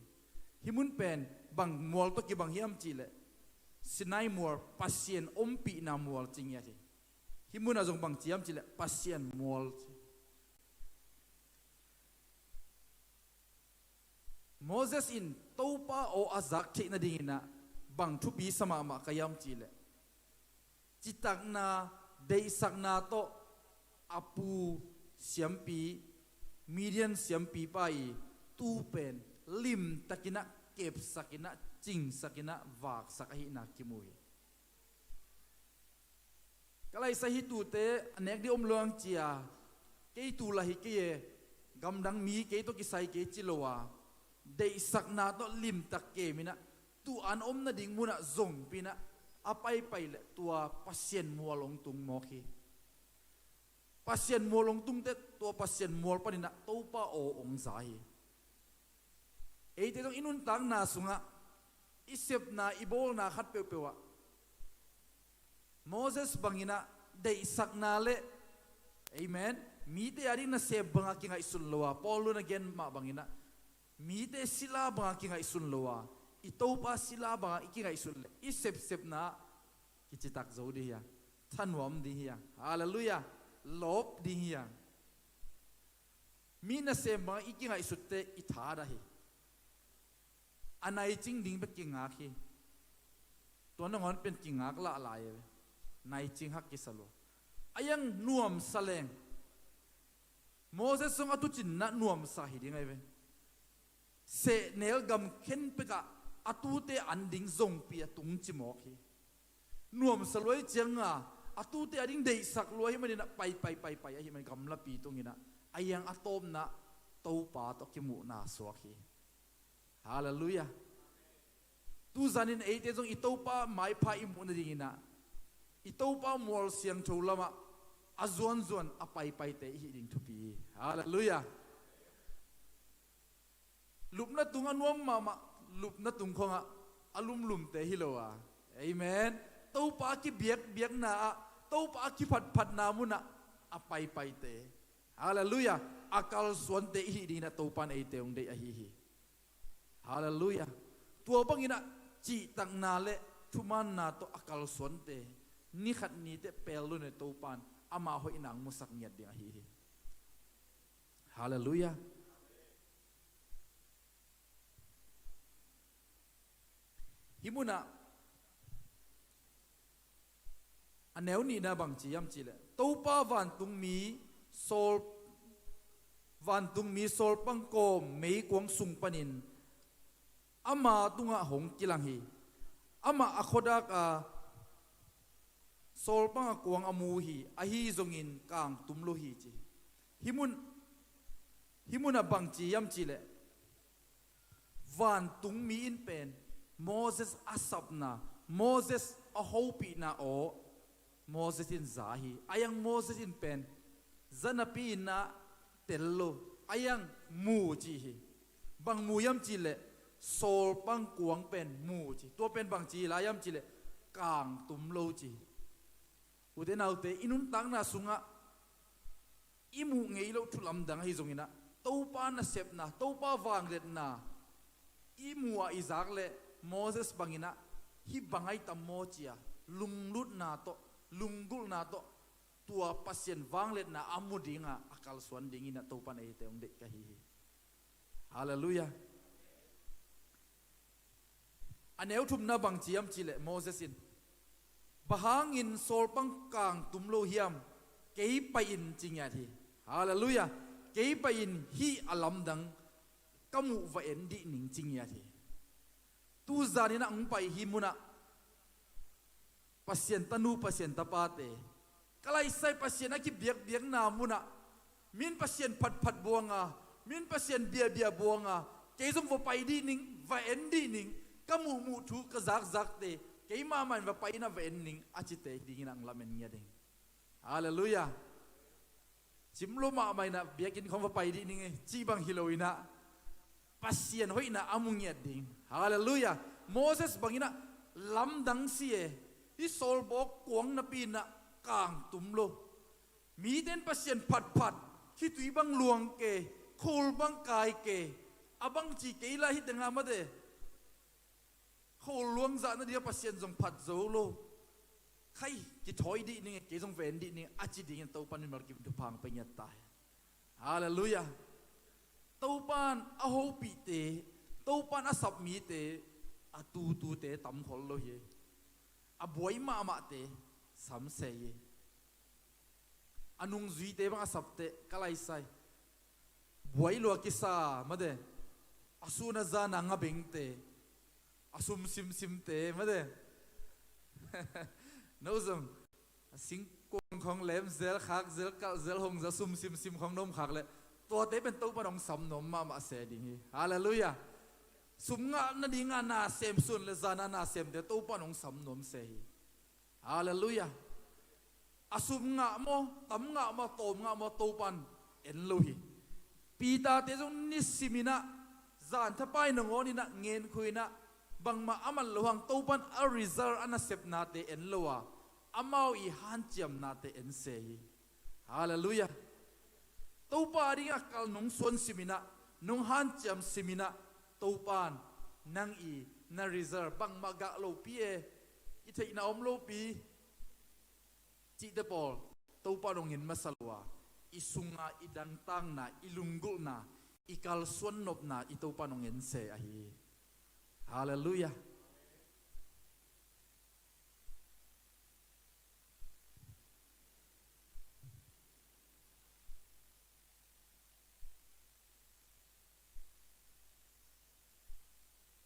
Hih mun pen bang mual tawh kibang hiam cihleh, Sinai mual, Pasian ompihna mual ci ngiat hi. Hih munah zong bangci hiam cihleh, Pasian mual ci. Moses in Topa aw a zak theih nadinginah bang thupi sa mahmah ka hiam cihleh, citakna, deihsakna tawh a pu siampi, Midian siampipa i tu pen limtakinah, kepsakinah, cingsakinah, vaksak ahihna kimu hi. Ka laisa hi, tuute a nek dih om lo ang cia, kei tu lah hi kei e, gamdang mi kei tawh kisai kei ci lo a, deihsakna tawh limtak keminah, tu an om nading munah zongpinah a paipai leh tua Pasian mual hong tung mawk hi. Pasian mual hong tungte tua Pasian mual paninah Topa aw hong za hi. Eite zong i nuntakna sungah, i sepna, i bawlna khat peuhpeuh ah Moses banginah deihsakna le, amen, mite ading nasem banga kingaihsun lo a, Paul in a gen mah banginah mite sila banga kingaihsun lo a, i Topa sila banga i kingaihsun le i sepsepna kicitak zo ding hi a, thanuam ding hi a, halleluiah, lawp ding hi a. Mi nasem banga i kingaihsutte i thadah hi. A naicing ding bek kingak hi. Tua nangawn pen kingak lah lai e ve. Naicing hak kisa lua. A iang nuamsa leng. Moses zong a tucinnah nuamsa hi ding ahi ve. Sehnel gam khen pekah a tute an ding zongpi a tungci mawk hi. Nuamsa luai cianga a tute a ding deihsak luai hi maninah paipai paipai ahi man gamlapi tunginah a iang a tawpna Topa tawh kimuhna suak hi. Halleluiah. Tuzanin eite zong i Topa maipha i muh nadingin ah, i Topa mual siangtho lamah a zuanzuan a paipaite i hih ding thupi hi. Halleluiah. Lupna tung a nuam mahmah, lupna tung khongah a lumlumte hi lo a. Amen. Topa kibiakbiakna ah, Topa kiphatphatna munah a paipaite, halleluiah, a kalsuante i hih dingin ah Topa in eite hong deih ahi hi. Halleluiah. Tua bangin ah cihtakna le thumaanna tawh a kalsuante, ni khat ni teh pel lo-in ah Topa in ama hoihna hong musak ngiat ding ahi hi. Halleluiah. Hih munah a neu nihna bang ci hiam cihleh, Topa vantungmi sawl, vantungmi sawlpang kawm meikuang sung panin ama tungah hong kilang hi. Amah a khuadak a sawlpang a kuang a mu hi, ahi zongin kangtum lo hi, ci. Hih mun, hih munah bang ci hiam cihleh, vantungmi in pen Moses a sapna, Moses a hopihna aw Moses in za hi. A iang Moses in pen za napi-in ah tel lo, a iang mu ci hi. Bang mu hiam cihleh, sawlpang kuang pen mu ci. Tua pen bang ci lai hiam cihleh, kangtum lo ci. Ute naute, i nuntakna sungah i muh ngei loh thu lamdang ahi zongin ah, Topa nasepna, Topa vangliatna i muh ah i zak leh, Moses bangin ah, hih bang ahi tam maw ci-a, lunglutna tawh, lunggulhna tawh, tua Pasian vangliatna a mu dinga a kalsuan dingin ah Topa in eite hong deih ka hi hi. Halleluiah. A neu thumna bang ci hiam cihleh, Moses in, bang hangin sawlpang kangtum lo hiam, kei pai-in ci ngiat hi. Halleluiah. Kei pai-in hih a lamdang ka muh va en dih ning ci ngiat hi. Tuzanin ah hong pai hih munah Pasian tanu, Pasian tapate, ka laisai Pasian a kibiakbiakna munah, min Pasian phatphat buanga, min Pasian biabia buanga, kei zong va pai dih ning, va en dih ning, ka muhmuh thu, ka zakzakte, kei mahmah in va pai-in ah va en ning, a cite dingin ah hong lamen ngiat ing. Halleluiah. Cim lo mahmah in ah biakinn khawng va pai dih ning e, cih bang hi lo-in ah, Pasian hoihna a mu ngiat ding. Halleluiah. Moses bangin ah lamdang si e, hih sawlbawk kuang napi-in ah kangtum lo. Mite in Pasian phatphat, khitui bang luang ke, khul bang kai ke, a bang ci kei lai hi tengah mate. Khul luang zah nading a Pasian zong phat zo lo. Khai, kithawi dih ning e, kei zong va en dih ning, a ci dingin Topa in mimal kim thupha hong pia ngiat ta hi. Halleluiah. Topa in a hopihte, Topa in a sap mite, a tutute tam khol lo hi. A buai mahmahte samsia hi. A nungzuite bang a sapte, ka laisai, buai lua kisa mate, a sun a zan a nga bengte, a sum simsimte mate. No zong a singkuang khawng lem zel, khak zel, kalh zel, hong zel, sum simsim khawng na om khak leh, tuate pen Topa in hong sam nuam mahmah se ding hi. Halleluiah. Sum ngah nadinga na sem, sun le zan a na semte Topa in hong sam nuam se hi. Halleluiah. A sum ngah maw, tam ngah maw, tawm ngah maw, Topa in en lo hi. Peter-te zong nisimin ah, zan thapai nangawn in ah, ngenkhu in ah, bangmah a man loh hang, Topa in a result, a nasepnate en lo a, amau i hanciamnate en se hi. Halleluiah. Topa dingah kal nong suan simin ah, nong hanciam simin ah, Topa in nang i na result bangmah gah lopi e, i theihna om lopi cihte pawl Topa in hong en masa lo a, i sunga i dangtakna, i lunggulhna, i kalsuan nopna i Topa in hong en se ahi hi. Halleluiah.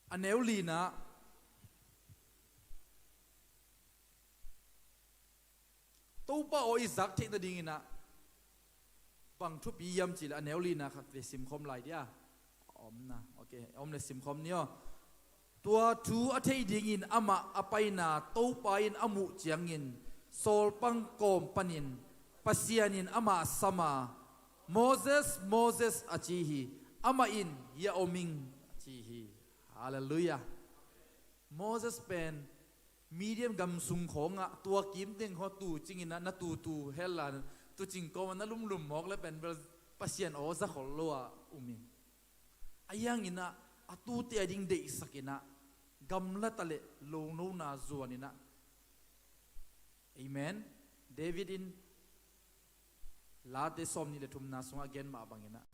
A neu lina, Topa aw i zak theih nadingin ah bang thupi hiam cihleh, a neu lina khat vei simkhawm lai dia. A omna, ok, a om le simkhawm ni aw. Tua thu a theih dingin amah a paina Topa in a muh ciangin, sawlpang kawm panin Pasian in amah sam a, "Moses, Moses," a ci hi. Amah in, "Hiah om ing," a ci hi. Halleluiah. Moses pen Midian gam sung khawngah tua kimteng khaw tuucing inah, na tuutu hel a, tuucing kawmah na lumlum mawk le pen bel Pasian aw za khol lo a um hi. Ahi hangin ah a tuute a ding deihsak inah, gamla ta le lonona zuan inah. Amen. David in Late sawmnih le thumna sungah a gen mah bang inah,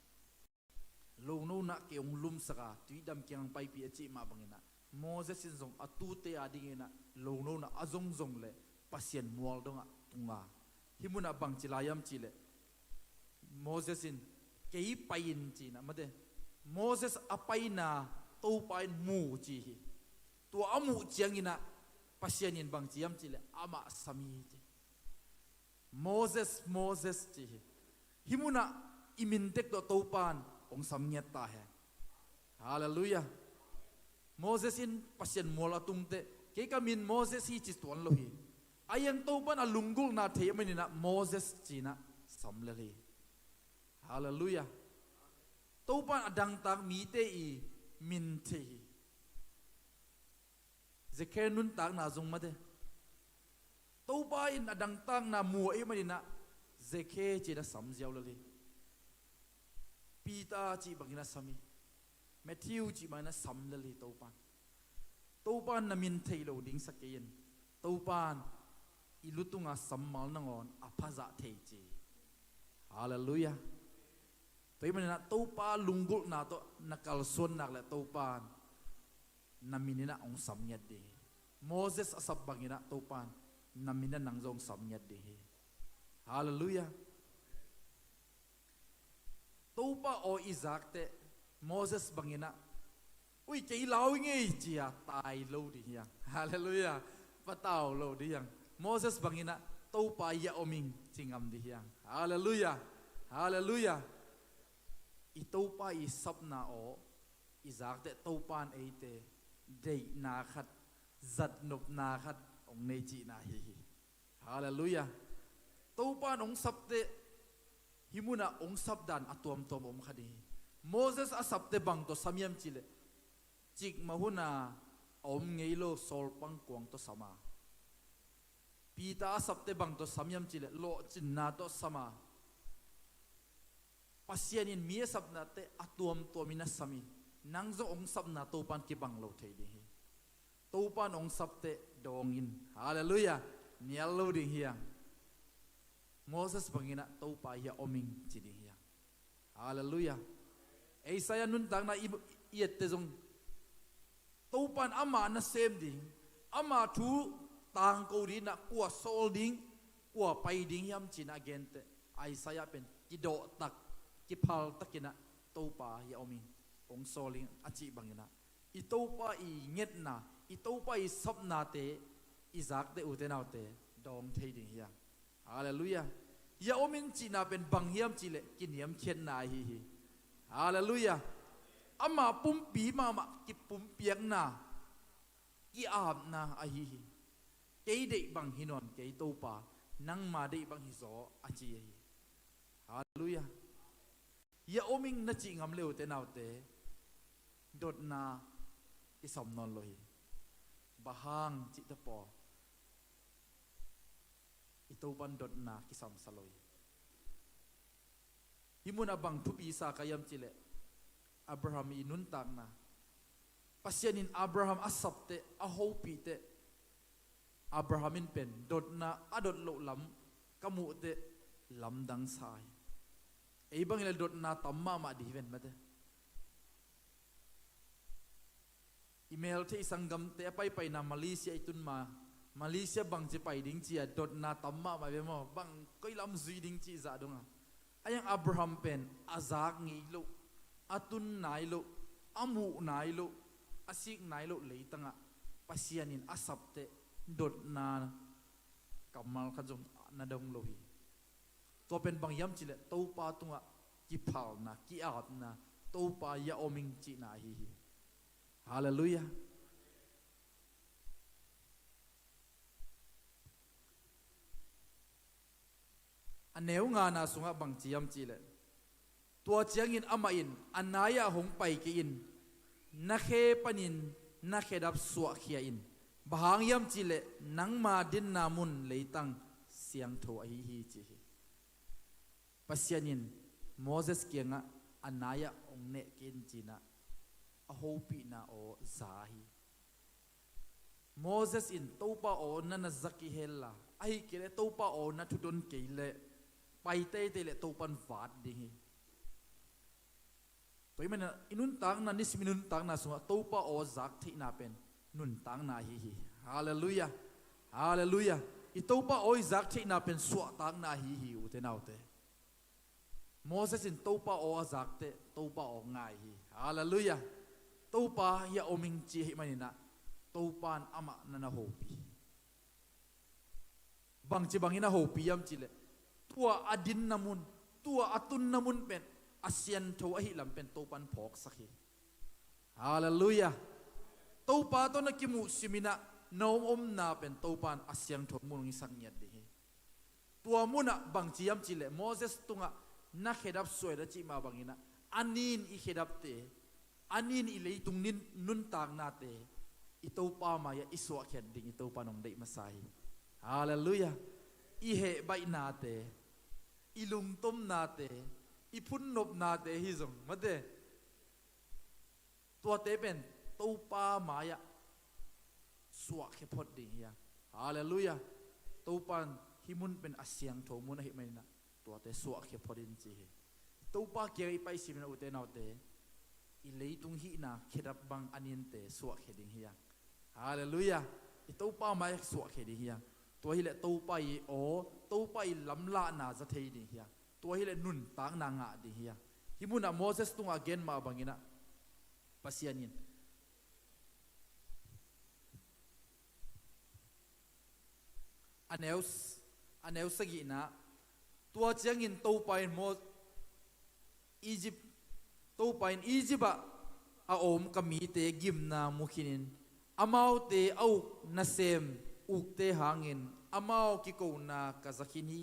lonona kei hong lumsak a, tuidam kiang hong paipih a cih mah bang inah, Moses in zong a tuute a ding inah lonona a zongzong le Pasian mual dongah tung a. Hih munah bangci lai hiam cih leh, Moses in, "Kei pai in," ci inah, mate, Moses a paina Topa in mu ci hi. Tua a muh ciang inah Pasian in bangci hiam cih leh amah sam hi ci. "Moses, Moses," ci hi. Hih munah i min tek tawh Topa in hong sam ngiat ta hen. Halleluiah. Moses in Pasian mual a tung teh, "Kei ka min Moses hi," ci tuan lo hi. Ahi hang Topa in a lunggulhna thei ahih manin ah Moses ci inah sam lel hi. Halleluiah. Topa in a dangtak mite i min thei hi. Zekhe nuntakna zong mate, Topa in a dangtakna mu ahih manin ah Zekhe ci inah sam ziau lel hi. Peter cih bang inah sam hi. Matthew cih bang inah sam lel hi Topa in. Topa in na min thei lo ding sa kei in, Topa in i lutunga sammal nangawn a phazah thei ci. Halleluiah. Tua ahih manin ah Topa lunggulhna tawh na kalsuan nak leh Topa in na min inah hong sam ngiat ding hi. Moses a sap bang inah Topa in na min inah nang zong hong sam ngiat ding hi. Halleluiah. Topa aw i zak teh Moses bang inah, "Ui, kei lau ing ei," ci-a tai lo ding hi hang. Halleluiah. Patau lo ding hi hang. Moses bang inah, "Topa, hiah om ing," ci ngam ding hi hang. Halleluiah. Halleluiah. I Topa i sapna aw i zak teh Topa in eite deihna khat, zatnopna khat hong nei cihna ahi hi. Halleluiah. Topa in hong sap teh hih munah hong sap dan a tuamtuam om kha ding hi. Moses a sap teh bang tawh sam hiam cih leh, cikmah hun a a om ngei lo sawlpang kuang tawh sam a, Peter a sap teh bang tawh sam hiam cih leh, lawhcinna tawh sam a, Pasian in mi a sapna teh a tuamtuam in a sam hi. Nang zong hong sapna Topa in kibang lo thei ding hi. Topa in hong sap teh dawng in. Halleluiah. Nial lo ding hi hang. Moses bang inah, "Topa, hiah om ing," ci ding hi hang. Halleluiah. Isaiah nuntakna i, i et teh zong, Topa in amah nasem ding, amah thu tangko ding inah kua sawl ding, kua pai ding hiam ci inah a gen teh, Isaiah pen kidawhtak, kiphaltak inah, "Topa, hiah om ing, hong sawl ing," a cih bang inah, i Topa i ngetna, i Topa i sapnate i zak teh, ute naute, dawng thei ding hi hang. Halleluiah. Hiah om ing cihna pen bang hiam cih leh, kiniamkhiatna ahi hi. Halleluiah. Ama pumpi mahmah kipumpiakna, ki-apna ahi hi. "Kei deih bang hi nawn kei, Topa, nangma deih bang hi zaw," a ci ahi hi. Halleluiah. Hiah om ing na cih ngam le, ute naute, dotna i sam nawn lo hi. Bang hang cih teh pawl, i Topa in dotna kisam sa lo hi. Hih munah bang thupi sa ka hiam cih leh, Abraham i nuntakna, Pasian in Abraham a sap teh, a hopih teh, Abraham in pen dotna a dot loh lam ka muh teh lamdang sa hi. Ei bang hi leh dotna tam mahmah ding hi ven, mate. I meltheih sanggamte a paipaina Malaysia i tun ma, Malaysia bangci pai ding ci-a dotna tam mahmah ve maw, bang koi lam zui ding cih zah dong a. Ahi hang Abraham pen a zak ngei loh, a tun nai loh, a muh nai loh, a sik nai loh leitangah Pasian in a sap teh dotna kammal khat zong na dong lo hi. Tua pen bang hiam cih leh Topa tungah kiphalna, ki-apna, "Topa, hiah om ing," cihna ahi hi. Halleluiah. A neu ngana sungah bang ci hiam cihleh, tua ciangin amah in a nai-ah hong pai kei in, na khe panin na khedap suahkhia in. Bang hang hiam cihleh nangma dinna mun leitang siangtho ahi hi, ci hi. Pasian in Moses kiangah a nai-ah hong neh kei in cinah a hopihna aw za hi. Moses in Topa aw na na za kei henla, ahi kei leh Topa aw na thudon kei leh pai teitei leh Topan vat ding hi. Tua ahih manin i nuntakna, nisim i nuntakna sungah Topa aw zak theihna pen nuntakna ahi hi. Halleluiah. Halleluiah. I Topa aw i zak theihna pen suahtakna ahi hi, ute naute. Moses in Topa aw a zak teh Topa aw ngai hi. Halleluiah. Topa hiah om ing ci ahih maninah Topa in amah na na hopih. Bangci bangin a hopih hiam cihleh, tua a dinna mun, tua a tunna mun pen a siangtho ahih lam pen Topan phawksak hi. Halleluiah. Topa tawh na kimuh siminah na om omna pen Topan a siangtho mun hong hisak ngiat ding hi. Tua munah bangci hiam cihleh Moses tungah na khedap suah in a cih mah banginah a nin i khedapte, a nin i leitung nin nuntaknate i Topa mai-ah i suahkhiat ding i Topa in hong deih masa hi. Halleluiah. I hehbaihnate, i lungtomnate, i phunnopnate hi zong mate, tuate pen Topa mai-ah suahkhia phot ding hi a. Halleluiah. Topa in hih mun pen a siangtho mun ahih maninah tuate suahkhia phot in ci hi. Topa kiangah i paisimin a, ute naute, i leitung hihna khedap bang a ninte suahkhia ding hi a. Halleluiah. I Topa mai-ah suahkhia ding hi a. Tua hileh Topa i aw, Topa i lamlahna za thei ding hi a. Tua hileh nuntakna ngah ding hi a. Hih munah Moses tungah a gen mah banginah Pasian in a neu, a neu sagihna, tua ciangin Topa in Mo-, Egypt, Topa in Egypt ah a om ka mite gimna mu khinin, amaute a uk nasem ukte hangin amau kikona ka za khin hi.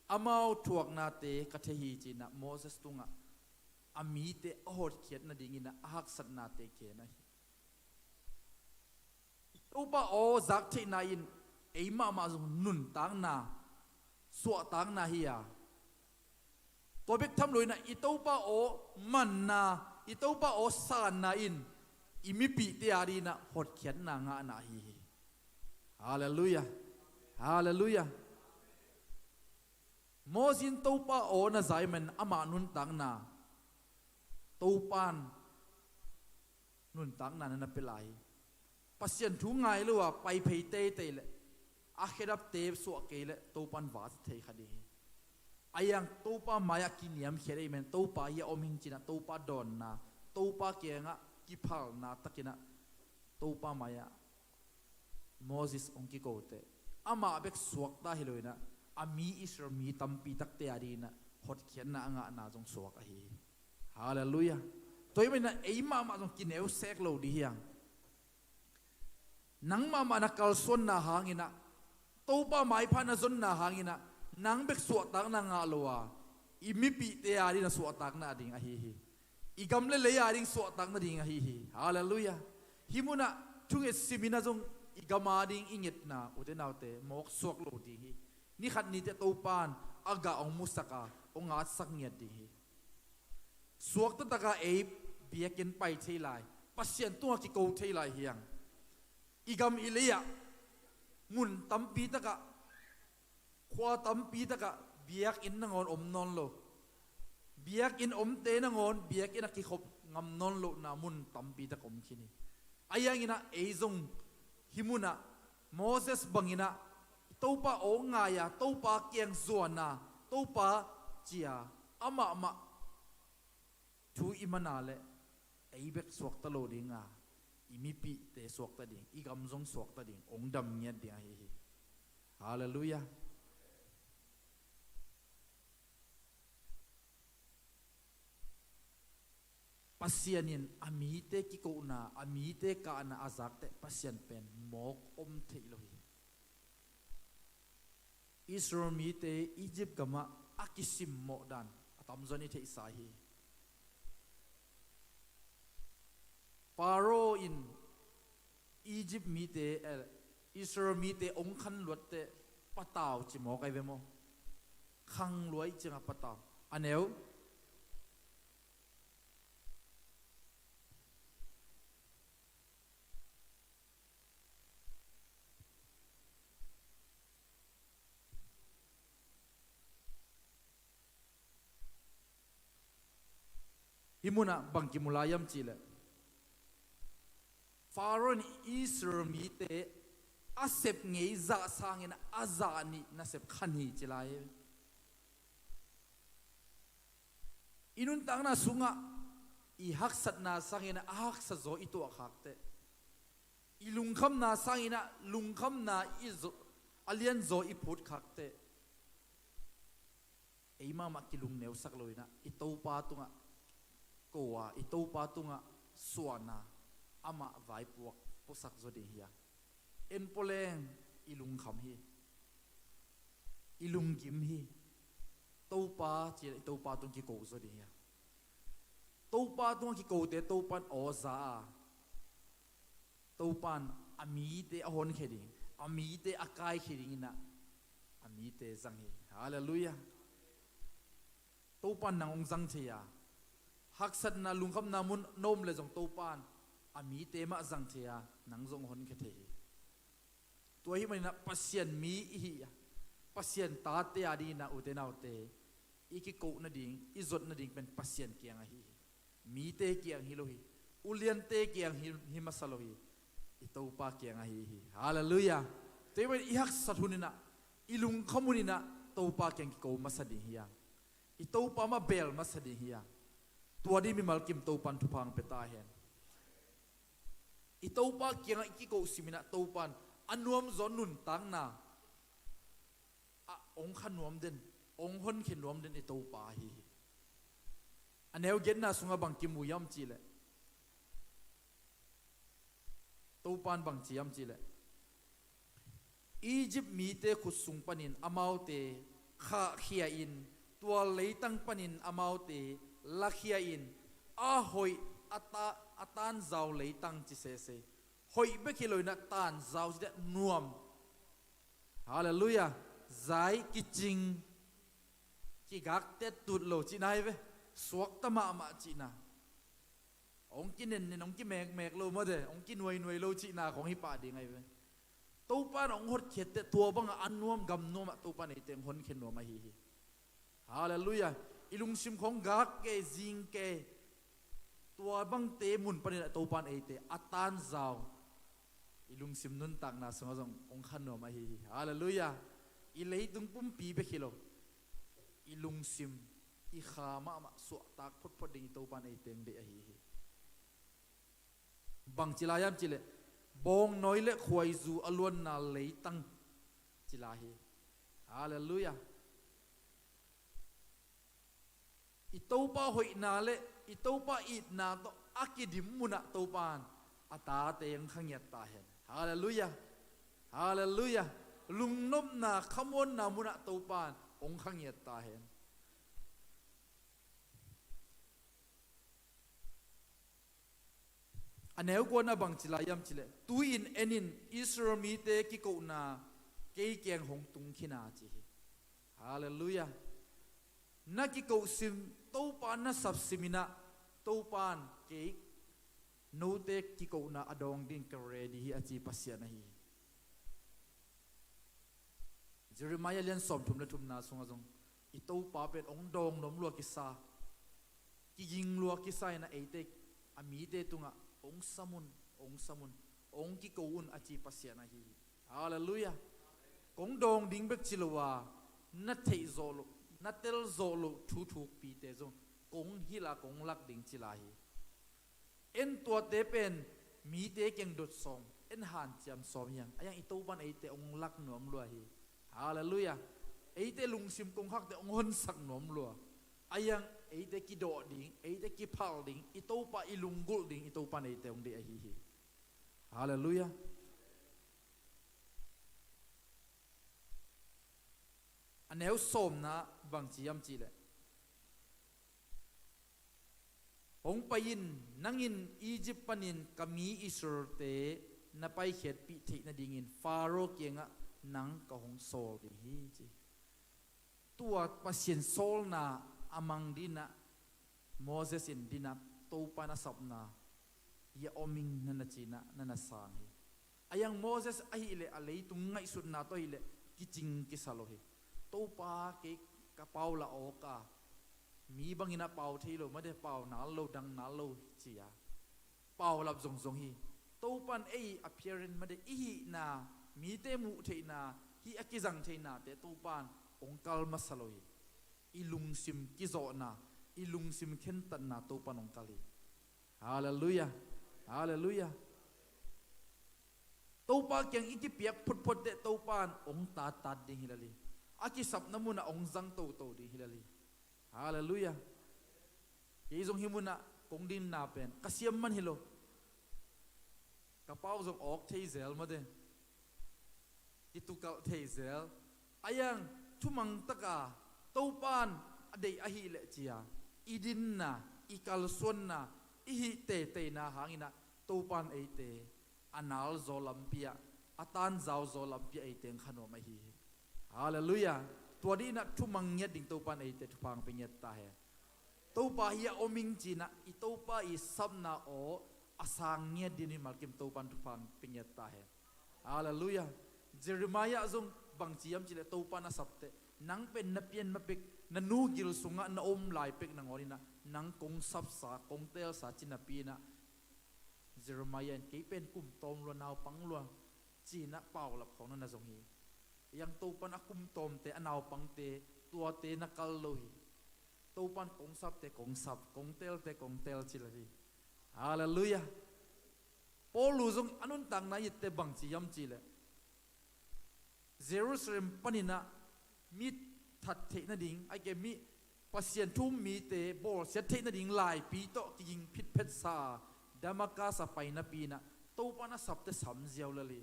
Amau thuaknate ka thei hi, cinah Moses tungah a mite a hotkhiat nadingin a haksatnate gen ahi. I Topa aw zak theihna in ei mahmah zong nuntakna, suahtakna hi a. Tua bek tham loinah i Topa aw manna, i Topa aw sanna in i mipihte a dinah hotkhiatna ngahna ahi hi. Halleluiah. Halleluiah. Moses in Topa aw na za ahih manin amah nuntakna Topa in nuntakna na na pia lai hi. Pasian thu ngai lo a pai phei teitei leh a khedapte suah kei leh Topa in va thei kha ding hi. A hiang Topa mai-ah kiniamkhiat ahih manin Topa hiah om ing cinah Topa dawnna, Topa kiangah kiphalna takinah Topa mai-ah Moses hong kiko teh amah bek suakta hi loinah a mi Israel mi tampi takte a dinah hotkhiatna a ngahna zong suak ahi hi. Halleluiah. Tua ahih maninah ei mahmah zong kineu sek lo ding hi hang. Nang mahmah na kalsuanna hanginah, Topa maipha na zonna hanginah nang bek suahtakna ngah lo a, i mipihte a ding na suahtakna ding ahi hi. I gam le lei a ding suahtakna ding ahi hi. Halleluiah. Hih munah thunget siminah zong i gam a ding i ngetna, ute naute, mawk suak lo ding hi. Nikhat niteh Topa in a gah hong musak a, hong atsak ngiat ding hi. Suakta taka ei biakinn pai thei lai, Pasian tungah kiko thei lai hi hang. I gam i lei-ah mun tampi takah, khua tampi takah biakinn nangawn om nawn lo. Biakinn omte nangawn biakinn a kikhop ngam nawn lohna mun tampi tak om khin hi. A hianginah ei zong hih munah Moses banginah Topa aw ngai-a, Topa kiang zuana, Topa cia, amahmah thu i mana leh ei bek suakta lo dinga, i mipihte suakta ding, i gam zong suakta ding, hong dam ngiat ding ahi hi. Halleluiah. Pasian in a mite kikohna, a mite kahna a zakteh Pasian pen mawk om theih lo hi. Israel mite Egypt gamah kisimmawh dan a tamzaw in i theihsa hi. Faro in Egypt mite, eh, Israel mite ong khan luatte patau ci mawk ai ve maw? Khang luai cianga patau. A neu Hih munah bang kimu lai hiam cihleh, Faro in Israel mite a sep ngei zah sangin a zah nih nasep khan hi ci lai hi. I nuntakna sungah i haksatna sangin a haksa zaw i tuah khakte, i lungkhamna sangin a lungkhamna i zaw, a lian zaw i phut khakte, ei mahmah kilungneusak lo inah i Topa tungah ko a, i Topa tungah suahna amah vaipuak puasak zaw ding hi a, en pawleng i lungkham hi, i lunggim hi. Topa ci-in i Topa tung kiko zaw ding hi a, Topa tungah kikote Topan aw za a, Topan a mite a honkhia ding, a mite a kaikhia ding inah a mite zang hi. Halleluiah. Topan nang hong zang thei a, haksatna lungkhamna mun na om le zong Topan a mite mah zang thei a, nang zong honkhia thei hi. Tua ahih maninah Pasian mi i hi a, Pasian tate a dinginah ute naute, i kikoh nading, i zot nading pen Pasian kiang ahi hi. Mite kiang hi lo hi. Uliante kiang hi, hi masa lo hi. I Topa kiang ahi hi. Halleluiah. Tua ahih manin i haksat huninah, i lungkham huninah Topa kiang kiko masa ding hi a, i Topa mah beel masa ding hi a, tua ding mimal kim Topan thupha hong pia ta hen. I Topa kiangah i kikoh siminah Topan a nuamzaw nuntakna ah hong kha nuam den, hong honkhia nuam den i Topa ahi hi. A neu giatna sungah bang kimu hiam cihleh, Topan bang ci hiam cihleh, Egypt mite khut sung panin amaute khahkhia in, tua leitang panin amaute lakhia in, a hoih a ta-, a tanzau leitang ci sese. Hoih bek hi loinah tanzau cite nuam. Halleluiah. Zai kicing, kigakte tut lo cihna hi ve. Suakta mahmah cihna. Hong kinennen, hong kimekmek lo mawte, hong kinuainuai lo cihna khong hi pah ding ahi ve. Topan hong hotkhiatte tua bangah a nuam gam nuamah Topan eite hong honkhia nuam ahi hi. Halleluiah. I lungsim khong gak kei, zing kei, tua bangte mun paninah Topan eite a tanzau, i lungsim nuntakna sungah zong hong kha nuam ahi hi. Halleluiah. I leitung pumpi bek hi lo, i lungsim, i kha mahmah suahtak photphot ding i Topan eite hong deih ahi hi. Bang ci lai hiam cihleh, bawngnawi le khuaizu a luanna leitang ci lai hi. Halleluiah. I Topa hoihna le i Topa itna tawh a kidim munah Topan a tate hong khangiat ta hen. Halleluiah. Halleluiah. Lungnopna khamuanna munah Topan hong khangiat ta hen. A neu kuana bang ci lai hiam cihleh, tu-in en in, Israel mite kikohna kei kiang hong tung khin a ci hi. Halleluiah. Na kikoh sim, Topa na sap siminah, Topan kei note kikohna a dawng ding ka ready hi a ci Pasian ahi hi. Jeremiah lian sawmthum le thumna sungah zong i Topa pen hong dawng nuam lua kisa, kiging lua kisa inah eite, a mite tungah hong sam un, hong sam un, hong kiko un a ci Pasian ahi hi. Halleluiah. Kong dawng ding bek ci lo a, na theih zawh loh, na tel zawh loh thu thukpite zong kong hilh a kong lak ding ci lai hi. En tuate pen mite kiang dot sawm, en hanciam sawm hiang, a hiang i Topan eite hong lak nuam lua hi. Halleluiah. Eite lungsim kongkhakte hong honsak nuam lua. A hiang eite kidawh ding, eite kiphal ding, i Topa i lunggulh ding i Topan eite hong deih ahi hi. Halleluiah. A neu sawmna Bang ci hiam cih leh, hong pai in, nang in Egypt panin ka mi Israel-te na paikhiatpih theih nadingin Faro kiangah nang ka hong sawl ding hi, ci. Tua Pasian sawlna a mang ding in ah, Moses in ding in ah, Topa na sapna, "Hiah om ing," na na ci in ah, na na sang hi. A hiang Moses ahih leh a leitung ngaihsutna tawh ahih leh kicing kisa lo hi. "Topa, kei ka pau la awk a, mi bangin ah pau thei lo, mate, pau nal lo, dang nal lo," ci a, paulap zongzong hi. Topa in ei appearance, mate, i hihna, mite muh theihna, hih a kizang theihnate Topa in hong kal masa lo hi. I lungsim kizawhna, i lungsim khentatna Topa in hong kal hi. Halleluiah. Halleluiah. Topa kiang i kipiak photphot teh Topa in hong tattat ding hi lel hi. A kisapna munah hong zang toto ding hi lel hi. Halleluiah. Kei zong hih munah kong dinna pen ka siam man hi lo. Ka pau zong awk thei zel, mate, kitukalh thei zel. A hiang thumang taka Topa in a deih ahih leh ci a, i dinna, i kalsuanna, i hih teiteina hangin ah Topa in eite a nalzaw lampi ah, a tanzauzaw lampi ah eite hong kha nuam ahi hi. Halleluiah. Tua ding in ah thumang ngiat ding Topa in eite thupha hong pia ngiat ta hen. Topa, hiah om ing ci in ah i Topa i sapna aw a sang ngiat ding mimal kim Topa in thupha hong pia ngiat ta hen. Halleluiah. Jeremiah zong bang ci hiam cih leh Topa in a sap teh, "Nang pen na pian ma pek, na nu gil sungah na om lai pek nangawn in ah nang kong sapsa, kong teelsa," ci napi in ah, Jeremiah in, "Kei pen kum tawm lua, naupang lua," ci in ah paulap khawng na na zong hi. A hiang Topa in a kum tawmte, a naupangte, tuate na kal lo hi. Topa in, "Kong sapte kong sap, kong teelte kong teel," ci lel hi. Halleluiah. Paulu zong a nuntakna i et teh bang ci hiam cih leh, Jerusalem panin ah mi that theih nading, ahih kei leh mi, Pasian thu um mite bawlsiat theih nading laipi tawh kiging phitphetsa a Damascus a pai napi in ah Topa in a sap teh sam ziau lel hi.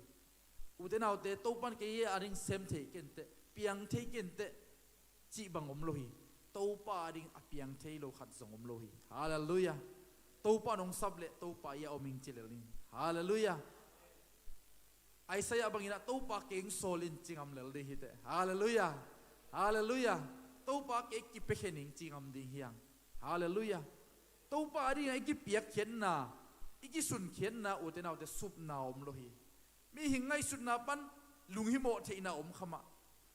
Ute naute, Topa in kei a ding sem thei ken teh, piang thei ken teh cih bang om lo hi. Topa a ding a piang thei lo khat zong om lo hi. Halleluiah. Topa in hong sap leh Topa, hiah om ing ci lel ning. Halleluiah. Isaiah bangin ah, "Topa, kei hong sawl in," ci ngam lel ding hi teh. Halleluiah. Halleluiah. "Topa, kei kipiakhia ning," ci ngam ding hi hang. Halleluiah. Topa a ding ah i kipiakkhiatna, i kisunkhiatna, ute naute, supna om lo hi. Mihing ngaihsutna pan lunghimawh theihna om kha mah,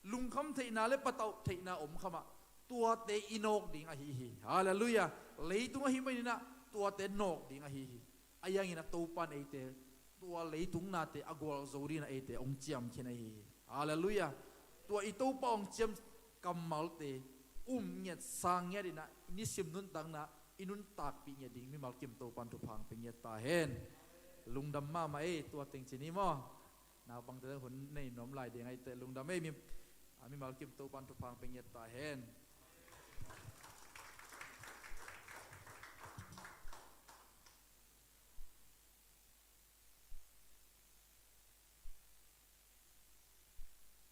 lungkham theihna le patauh theihna om kha mah, tuate i nawk ding ahi hi. Halleluiah. Leitung ahih manin ah tuate nawk ding ahi hi. A hiangin ah Topa in eite tua leitung nate a gualzo dingin ah eite hong ciamkhin ahi hi. Halleluiah. Tua i Topa hong ciam kammalte um ngiat, sang ngiat in ah, i nisim nuntakna i nuntakpih ngiat ding mimal kim Topa in thupha hong pia ngiat ta hen. Lungdam mahmah ei, tua teng ci ni maw. Naupangte hun nei nuam lai ding ahih teh lungdam ei, mi, a, mimal kim Topa in thupha hong pia ngiat ta hen.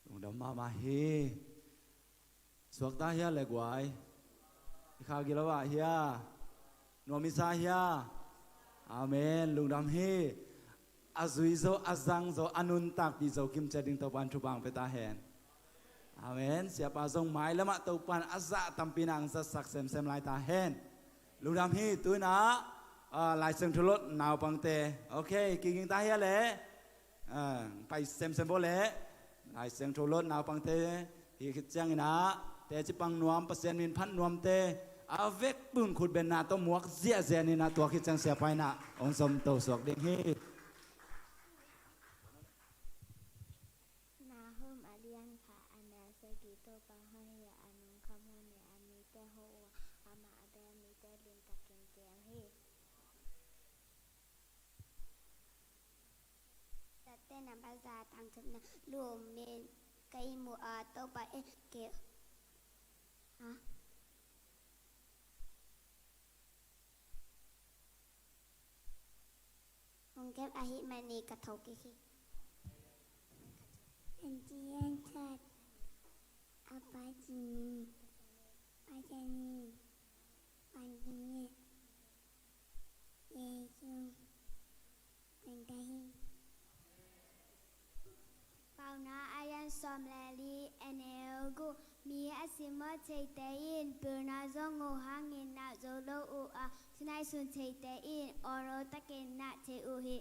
Lungdam mahmah hi. Suakta hia le guai? I kha gilo ah hia? Nuam i sa hia? Amen. Lungdam hi. A zui zo, a zang zo, a nuntakpih zo kim ciat ding Topa in thupha hong pia ta hen. Amen. Siapa zong mailam ah Topa in a zah tampi in hong zatsak semsem lai ta hen. Lungdam hi. Tu in ah, ah, Lai Siangtho lot naupangte. Ok, kiging ta hia le? Ah, pai semsem bo le. Lai Siangtho lot naupangte hi khit ciangin ah, teci pang nuam, Pasian min phat nuamte a vekpi un khutbenna tawh muak ziahziah ni in ah, tua khit ciang Siapa in ah hong zom to suak ding hi. Nahum a lian khat, a neu sagih. Topa hoih hi a, a nungkham hon hi a, a mite ho uh a, amah a bel mite limtakin teel hi. Tate na baza tangtupna lum in ka ihmu a, Topa in kei, ha? Hong kep ahih manin ka tho kik hi. Anti an chat a pa cini. Pathian in pan ding hi. Jesu pan ka hi. Paunak a lian sawm le li, a neu guk. Mi a simmawh theite in pilna zong uh hangin nau zo lo uh a, sinai sun theite in awlo takin nah thei uh hi.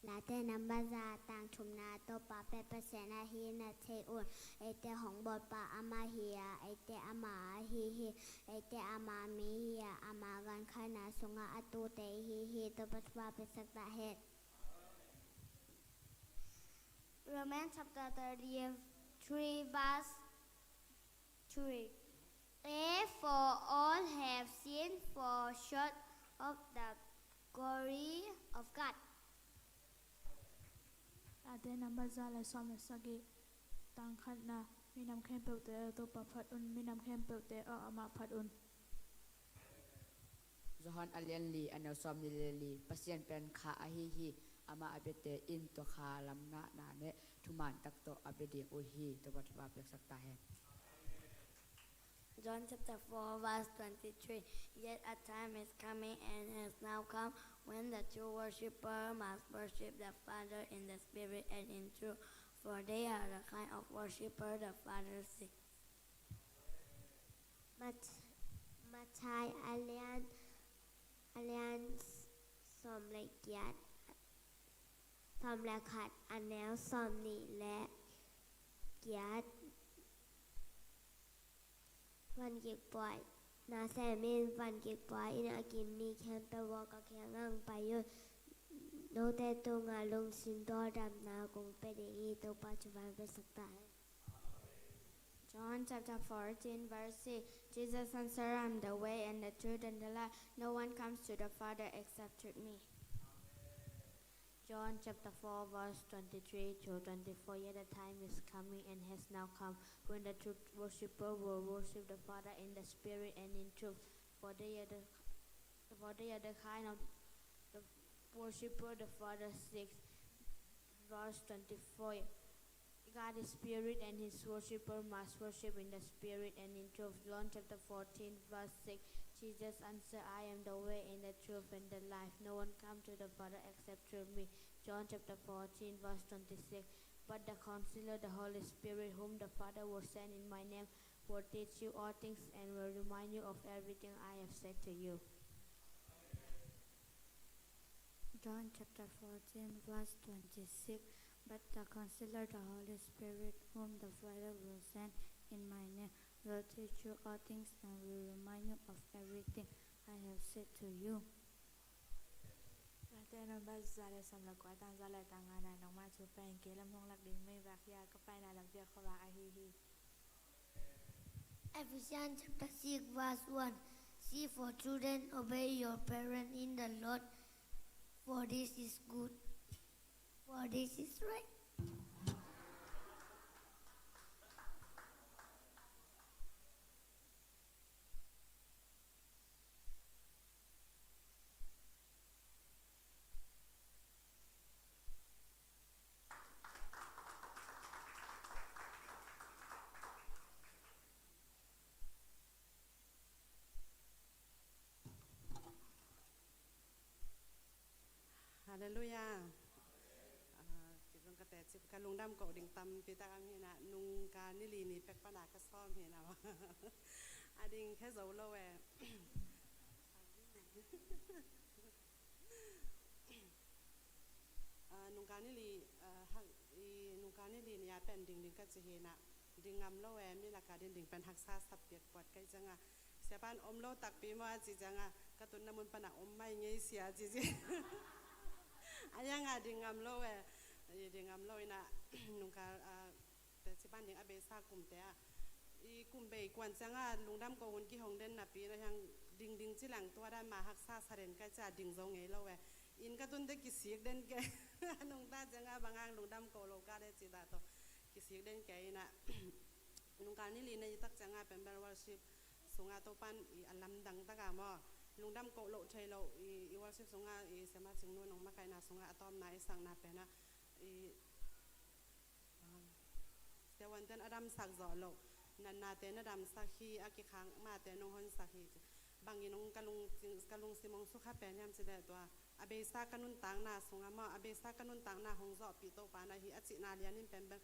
Late number za, tang thumna. Topa pen Pasian ahi na thei un. Eite hong bawlpa amah hi a, eite ama ahi hi. Eite ama mi hi a, ama gankhaina sungah a tute ihi hi. Topa thupha piaksak ta hen. Romans chapter thirty-three, verse three. Therefore all have sinned, fall short of the glory of God. Late number za le sawm le sagih, tang khatna. Minam khempeuhte aw, Topa phat un. Minam khempeuhte aw, amah phat un. Johan a lian li, a neu sawm nih le li. Pasian pen kha ahi hi. Amah a biate in tua kha lamna na neh thuman tak tawh a bia ding uh hi. Topa thupha piaksak ta hen. John chapter four, verse twenty-three. Yet a time is coming and has now come when the true worshipper must worship the Father in the Spirit and in truth, for they are the kind of worshipper the Father seeks. Mat-, Mathai a lian, a lian sawm le giat, sawm le khat, a neu sawm nih le giat. Van kikpua, nasem in van kikpua in a kim mi khempeuh aw, ka kiangah hong pai un. Note tungah lungsim tawldamna kong pia ding hi. Topa thupha piaksak ta hen. John chapter fourteen, verse six. Jesus answered, "I am the way and the truth and the life. No one comes to the Father except through me." John chapter four, verse twenty-three to twenty-four. Yet the time is coming and has now come when the true worshipper will worship the Father in the Spirit and in truth. For they are the, for they are the kind of the worshipper the Father seeks. Verse twenty-four. God is spirit, and his worshipper must worship in the spirit and in truth. John chapter fourteen, verse six. Jesus answered, "I am the way and the truth and the life. No one comes to the Father except through me." John chapter fourteen, verse twenty-six. But the Counselor, the Holy Spirit, whom the Father will send in my name, will teach you all things and will remind you of everything I have said to you. John chapter fourteen, verse twenty-six. But the Counselor, the Holy Spirit, whom the Father will send in my name, will teach you all things and will remind you of everything I have said to you. Late number za le sawm le kua, tang za le tang ngana. Nangma thu pen kei lam hong lak ding meivak hi a, ka paina lam biak khuavak ahi hi. Ephesians chapter six, verse one. See, for children, obey your parents in the Lord, for this is good, for this is right. Halleluiah. Ah, kei zong ka teci, ka lungdam koh ding tampi tak om hi na, nungkal ni li ni pek pana ka sawm hi na. A ding khe zo lo e. Ah, nungkal ni li, ah, hak, i nungkal ni li ni a pen ding ding ka ci hi na, ding ngam lo e, mi laka ding ding pen haksa sa piak puat ka hi cianga, siapan om lo takpi maw a ci cianga, ka tunna mun pana om mai ngei sia ci ci. A yanga ding ngam lo e, i ding ngam lo ina, nungkal, ah, teci pan ding a beisa kumte ah, i kum bei kuan cianga lungdam ko hun kihong den napi na hiang ding ding ci lang tua dan ma haksa sa den ka cia ding zo ngei lo e. Inn ka tunte kisik den kei. A nungta cianga bang hang lungdam ko lo ka de ci ta tawh kisik den kei ina. Nungkal ni li na i tak cianga pen bel worship sunga Topan i a lamdang taka maw, lungdam ko lo thei lo i, i worship sunga i Siama Cingnu nong makaina sunga a tawmna i sakna pena i, ah, siavuanten a damsak zawh loh, natnate na damsak hi, a kikhak mahte nong honsak hi. Bangin hong ka lung, ka lungsim hong sukha pen hiam cih leh tua a beisa ka nuntakna sungah maw, a beisa ka nuntakna hong zawhpih Topa na hi a cihna lianin pen bel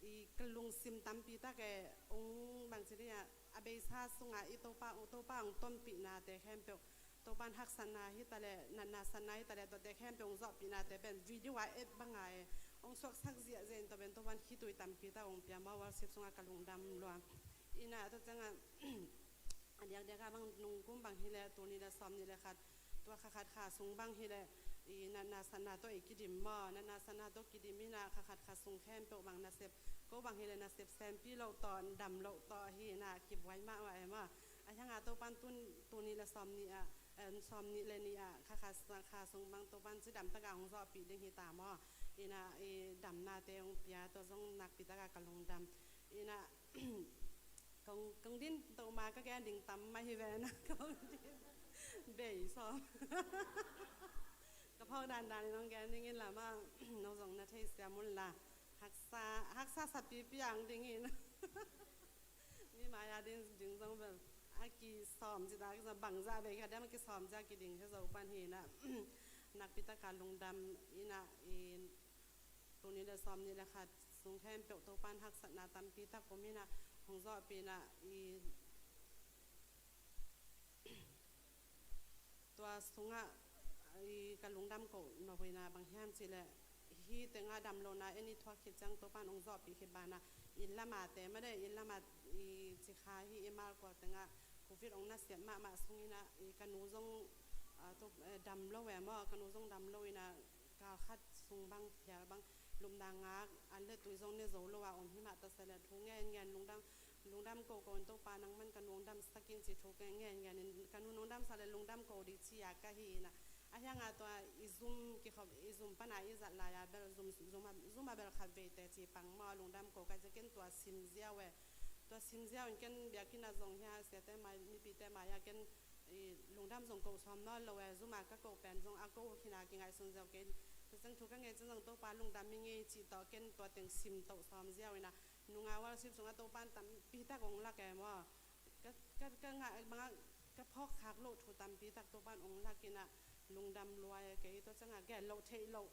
i ka lungsim tampi tak e, hong bangci dih a, a beisa sungah i Topa, Topa hong tonpihnate khempeuh, Topan haksatna hi taleh, natna satna hi taleh, tuate khempeuh hong zawhpihnate pen video a et banga e, hong suaksak ziahziah in tua pen Topan khitui tampi tak hong pia maw, worship sungah ka lungdam lua. Ina tua ciangah a diakdiak a bang nungkum bang hileh, tul nih le sawm nih le khat, tua kha khat kha sung bang hileh, i natna satna tawh i kidim maw, natna satna tawh kidim ina kha khat kha sung khempeuh bang nasep, ko bang hileh nasep sempi loh tawh, dam loh tawh hi ina kibuai mahmah e maw. A hiangah Topan tun, tul nih le sawm nih ah, em, sawm nih le nih ah kha khat kha sung bang Topan cidam taka hong zawhpih ding hi ta maw. Ina i damnate hong pia, tua zong nakpi taka ka lungdam. Ina kong, kong din toh ma ka gen ding tam mah hi ve na, kong din bei sawm. Ka phawk dandan in hong gen ding in la maw, no zong na thei siam un la. Haksa, haksa satpipi ang ding in. Mi mai-a ding, ding zong bel a kisawm ci ta, a kisawm bangzah bei kha diam a kisawm ci a kiding hi zo pan hi na. Nakpi taka lungdam ina i tul nih le sawm nih le khat sung khempeuh Topan haksatna tampi tak om ina hong zawhpih ina i tua sungah i ka lungdam koh nop ina bang hiam cih leh, hih tengah damlohna en i thuak khit ciang Topan hong zawhpih khit banah, i lamate mah le, i lama i cikha hi i malkual tengah covid hong nasiat mahmah sung ina i ka nu zong, ah, to, eh, dam lo e maw, ka nu zong dam lo ina kal khat sung bang phial bang lupna ngak an le tui zong ne zo lo a om hi mah ta sa le thu ngen ngen lungdam, lungdam ko ko in Topa nang man ka nu hong damsak in ci thu ngen ngen in ka nu hong damsak le lungdam ko dih ci a ka hi ina. A hiangah tua i zum kikhop, i zum pana i zat lai a bel zum, zum a, zum a bel khat veite ci pang maw lungdam ko ka ci ken tua sim ziau e. Tua sim ziau in ken biakinn a zong hia siate mai, mipite mai a ken i lungdam zong ko sawm nawn lo e, zum a ka ko pen zong a ko khin a kingaihsun ziau kei. Tua ciang thu ka ngen ciang zong Topa lungdam i ngei cih tawh ken tua teng sim toh sawm ziau ina nunga worship sungah Topan tampi tak hong lak e maw. Ka, ka, ka ngah bangah ka phawk khak loh thu tampi tak Topan hong lak ina lungdam lua e kei. Tua ciangah gen loh theih loh,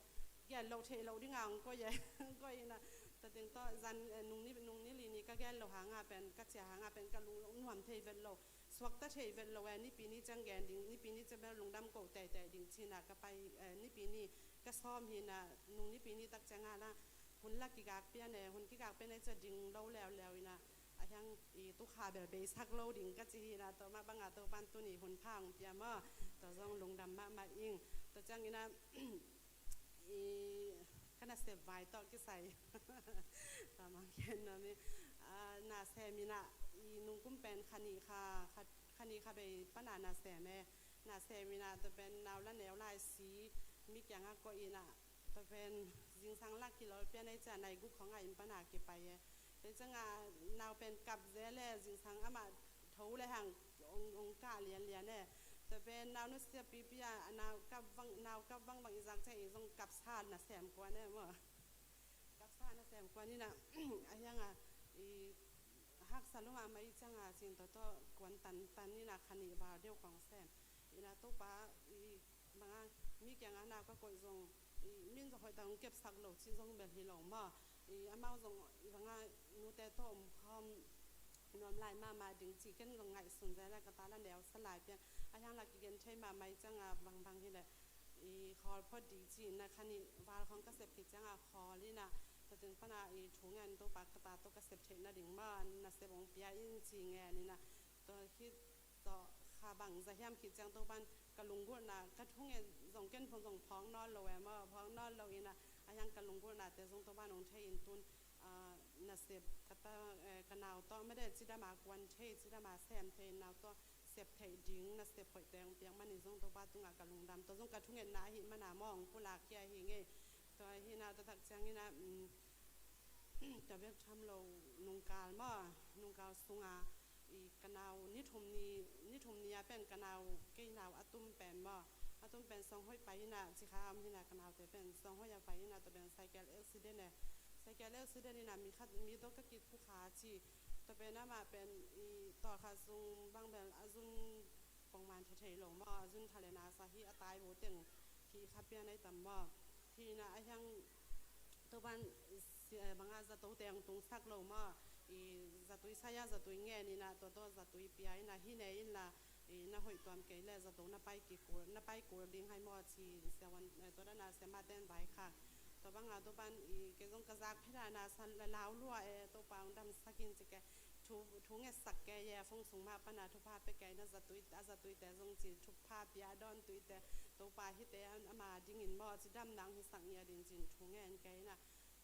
gen loh theih loh dinga hong koih e, hong koih ina. Tua teng tawh zan, eh, nung ni, nung ni li ni ka gen loh hanga pen, ka ciah hanga pen ka lung nuam thei vet lo, suakta thei vet lo e, Nipi ni ciang gen ding, Nipi ni ciang bel lungdam ko teitei ding ci ina ka pai, eh, Nipi ni ka sawm hi ina, nung Nipi ni tak cianga na hun la kigak pian e, hun kigak pian e ciah ding lo leuleu ina, a hiang i tukha bel beisak lo ding ka ci hi ina, tua mah banga Topan tuni hun pha hong pia maw, tua zong lungdam mahmah ing, tua ciang ina, i ka nasep vai tawh kisai. Tua mang khen nuam i, ah, nasem ina i nungkum pen kha nih kha, kha, kha nih kha bei pana nasem e. Nasem ina tua pen nau la neu lai si mi kiangah koih ina tua pen zingsang lak kilawlpian ei ciah nai guk khawngah inn pana kipai e. Tua ciangah nau pen kap zel e, zingsang amah tho le hang ong, ong kah lianlian e. Tua pen nau nusia pipi a, nau kap vang, nau kap vang bang i zak ciang i zong kapsa nasem kuan e maw. Kapsa nasem kuan ina, a hianga i haksa lo mahmah i cianga cin tawh tawh kuan tantan ina kha nih val deuh kong sem. Ina Topa i banga mi kiangah nau ka koih zong i min zong hoih tak hong kepsak lo ci zong bel hi lo maw. I amau zong i banga nute tawh om khawm nuam lai mahmah ding ci ken zong ngaihsun zel a ka ta la neu sa lai pian. A hiang la kigen thei mahmah i cianga bangbang hileh i khawl phot ding ci na kha nih val khawng ka sep khit cianga khawl ina tua teng pana i thu ngen Topa ka ta tawh ka sep theih nading maw nasep hong pia in ci ngen ina tua khit tawh kha bang za hiam khit ciang Topan ka lunggulhna ka thungen zong ken phung zong phawk nawn lo e maw, phawk nawn lo ina a hiang ka lunggulhnate zong Topan hong thei in tun, ah, nasep ka ta, eh, ka nau tawh made cidama kuan thei, cidama sem thei, nau tawh sep theih ding nasep hoihte hong piak manin zong Topa tungah ka lungdam. Tua zong ka thungetna ahih mana maw hong pulak hi ahi ngei. Tua ahina tua tak ciangina, um, tua bek tham lo nungkal maw, nungkal sunga i ka nau ni thum ni, ni thum ni a pen ka nau, kei nau a tum pen maw, a tum pen Songhoih pai ina, cikha a om hina ka naute pen Songhoih a pai ina tua pen cycle accident e. Cycle accident ina mi khat, mi tawh ka kitkhu kha ci, Tua pen amah pen i tawlkhat sung bang bel a zun pongman tha thei lo maw, a zun tha le nasa hi, a tai bu teng hi kha pian ai tam maw. Hi na a hiang Topan si-, eh, banga zato teng tungsak lo maw, i zatui saya zatui ngen ina, tua tawh zatui pia ina, hi ne inla, i na hoih tuam kei le zato na pai kikul, na pai kul ding hai maw ci, siavuan, eh, tua dana siamah ten vaikhak. Tua banga Topan i kei zong ka zak phedana san la lau lua e, Topa hong damsak in ci ke, thu, thu ngetsak ke ye, fong sung mah pana thupha pia ke, na zatui, a zatuite zong ci thupha pia, a dawntuite, Topa hite ama dingin maw ci, damna hong hisak ngiat in cin thu ngen ke ina.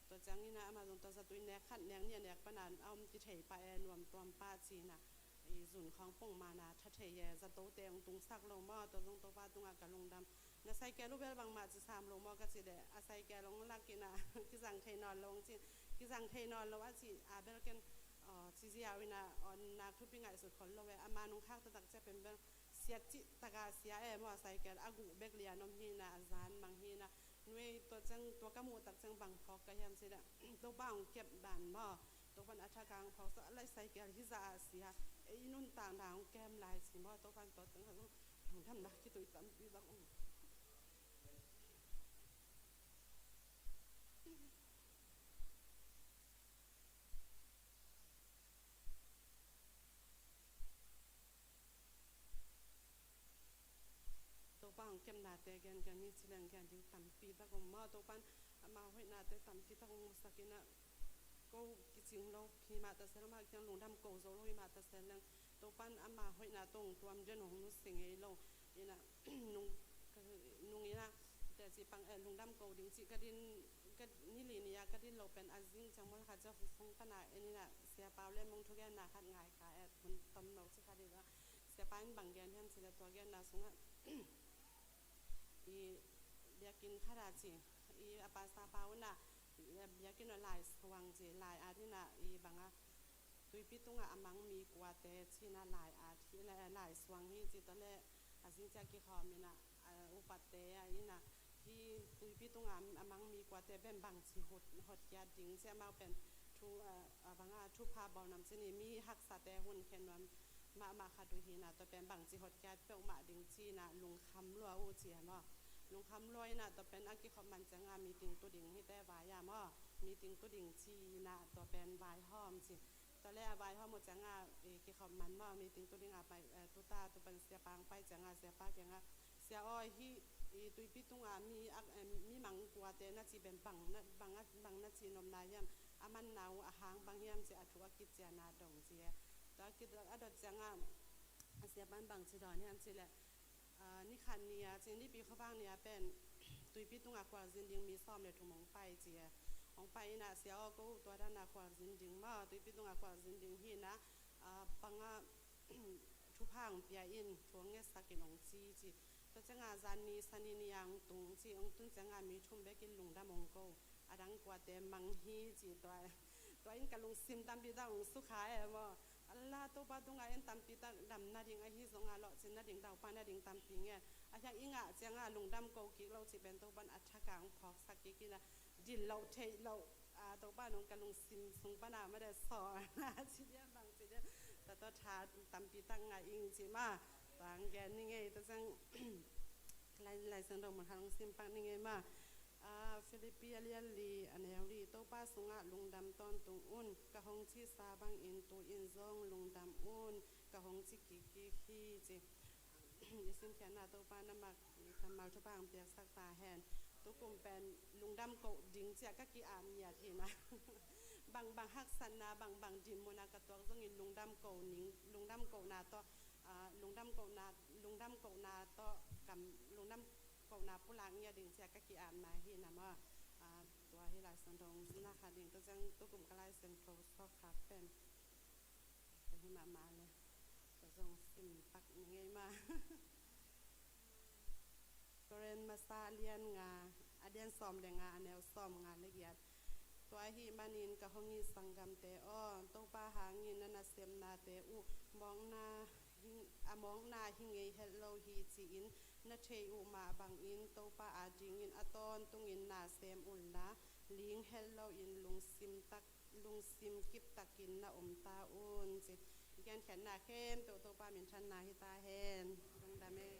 Tua ciang ina amah zong tua zatui nek khat nek nih a nek pana a om kithei pah e, nuam tuam pah ci ina. I zun khawng pongman a tha thei e, zato teng tungsak lo maw, tua zong Topa tungah ka lungdam. Na saikel uh bel bangmah ci sam lo maw ka ci leh, a saikel hong lak ina, kizang thei nawn lo hong ci, kizang thei nawn lo a ci, a bel ken, aw, ci ziau ina, aw, nak thupi ngaihsut khol lo e, a man hong khak taktak ciah pen bel siat cih taka sia e maw, a saikel a guh bek lian om hi ina, a zan mang hi ina, nuai tua ciang tua ka muh tak ciang bang phawk ka hiam ci leh, Topa hong kep dan maw, Topan a thakang phawksak lai saikel hi zah a sia, ei i nuntakna hong kem lai ci maw, Topan tua teng kha zong lungdamna kitui tampi bang om. Topa hong kepnate gen gen ni ci leng gen ding tampi tak om maw, Topan ama hoihnate tampi tak hong musak ina, ko kicing lo hi mah ta sel, ama kiang lungdam ko zo lo hi mah ta sel leng, Topan ama hoihna tawh hong tuam den hong nusia ngei lo ina, nung, nung ina, teci pang, eh, lungdam ko ding ci ka din, ka, ni li ni a ka din lo pen a zing ciang mol kha ciah fung pana en ina, Sia Pau le mong thugenna khat ngai ka e, hun tom lo ci kha din a, Sia Pa in bang gen hiam ci le tua genna sungah i biakinn khat a ci, i a pastor pa una, biakinn a lai suang ci, lai at ina i banga tuipi tungah a mang mi kuate ci ina lai at hi, lai, lai suang hi ci, tua le a zing ciah kikhawm ina, a upate a ina, hi tuipi tungah a mang mi kuate pen bangci hot, hotkiat ding ci, amau pen thu, a, a banga thupha bawl nam ci ni, mi haksate hun khen nuam mahmah khat uh hi ina, tua pen bangci hotkiat peuhmah ding ci ina lungkham lua uh ci a maw. Lungkham lua ina tua pen a kikhop man cianga meeting tu ding hite vai a maw, meeting tu ding ci ina tua pen vaihawm ci. Tua le a vaihawm uh cianga, eh, kikhop man maw, meeting tu dinga pai, eh, tuta tu pan Sia Pa hong pai cianga Sia Pa kianga, Sia aw, hih i tuipi tunga mi, a, em, mi mang kuate na ci pen bang na, bang a, bang na ci nopna hiam, a manna uh a hang bang hiam ci a thu a kiciana dong ci e. Tua a kit a dot cianga a Sia pan bang ci dawn hiam ci le, a, ni khat ni a ci, Nipi khuavak ni a pen tuipi tunga khualzin ding mi sawm le thum hong pai ci e. Hong pai ina Sia aw, ko tua dana khualzin ding maw, tuipi tunga khualzin ding hi ina, a, banga thupha hong pia in, thu hong ngetsak in hong ci ci. Tua cianga zan ni, Sani ni a hong tung ci, hong tun cianga mi thum bekin lungdam hong ko, a dang kuate mang hi ci. Tua, tua in ka lungsim tampi tak hong sukha e maw. A la Topa tunga en tampi tak dam nading ahi zonga lawhcin nading, daupa nading tampi ngen. A hiang i ngah cianga lungdam ko kik lo ci pen Topan a thakang phawksak kik ina, dil loh theih loh, a, Topa nong ka lungsim sung pana made saw na ci diam bang ci diam. Tua tua tha tampi tak ngah ing ci ma. Tua hong gen ni ngei, tua ciang Lai, Lai Siangtho mun khat hong sim pak ni ngei ma. A, Philippi a lian li, a neu li, Topa sungah lungdam tawntung un, ka hong cihsa bangin tu in zong lungdam un, ka hong ci kik kik hi ci. I simkhiatna Topa na mak kammal thupha hong piaksak ta hen. Tukum pen lungdam koh ding ciah ka ki-ap ngiat hi na. Bang bang haksatna, bang bang dinmun a ka tuak zongin lungdam koh ning, lungdam kohna tawh, a, lungdam kohna, lungdam kohna tawh kam, lungdam kohna pulak ngiat ding ciah ka ki-apna hi na maw. A, tua hi Lai Siangtho hong zin na kha ding, tua ciang tukum ka Lai Siangtho suak khak pen ka hi mahmah le, ka zong sim pak ni ngei ma. Korin masa a lian nga, a lian sawm le nga, a neu sawm nga le giat. Tua ahih manin ka hong it sanggamte aw, Topa hangin na nasepnate uh mawkna hi, a mawkna hi ngei het lo hi ci-in na thei uh mah bangin Topa adingin a tawntungin na sem unla, ling het loin lungsim tak lungsim kiptakin na om ta un ci. Genkhiatna khempeuh Topa minthanna hi ta hen. Lungdam e.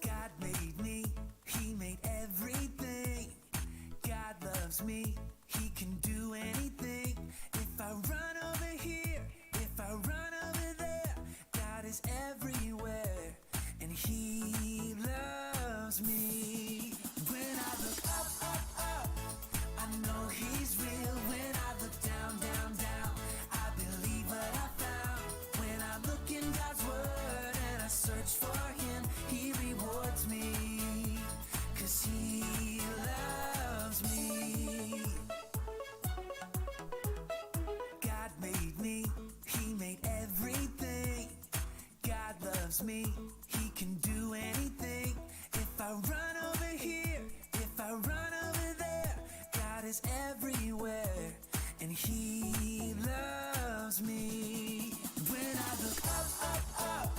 God made me, He made everything. God loves me, He can do anything. If I run over here, if I run over there, God is everywhere, and He loves me. When I look up, up, up, I know He's real. When I look down, down, down, I believe what I found. When I look in God's word and I search for Him, He rewards me, 'cause He loves me. God made me, He made everything. God loves me, He can do anything. If I run over here, if I run over there, God is everywhere, and He loves me. When I look up, up, up,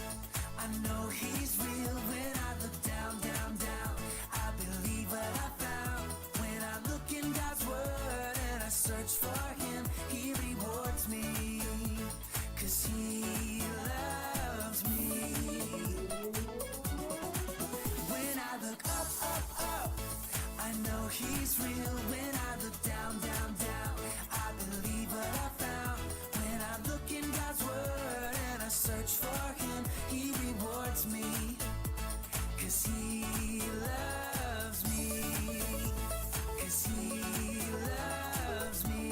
I know He's real. When I look down, down, down, I believe what I found. When I look in God's word and I search for Him, He rewards me, 'cause He loves me. When I look up, up, up, I know He's real. When I look down, down, down, I believe what I found. When I look in God's word and I search for Him, He rewards me, 'cause He loves me, 'cause He loves me,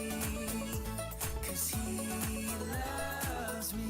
'cause He loves me.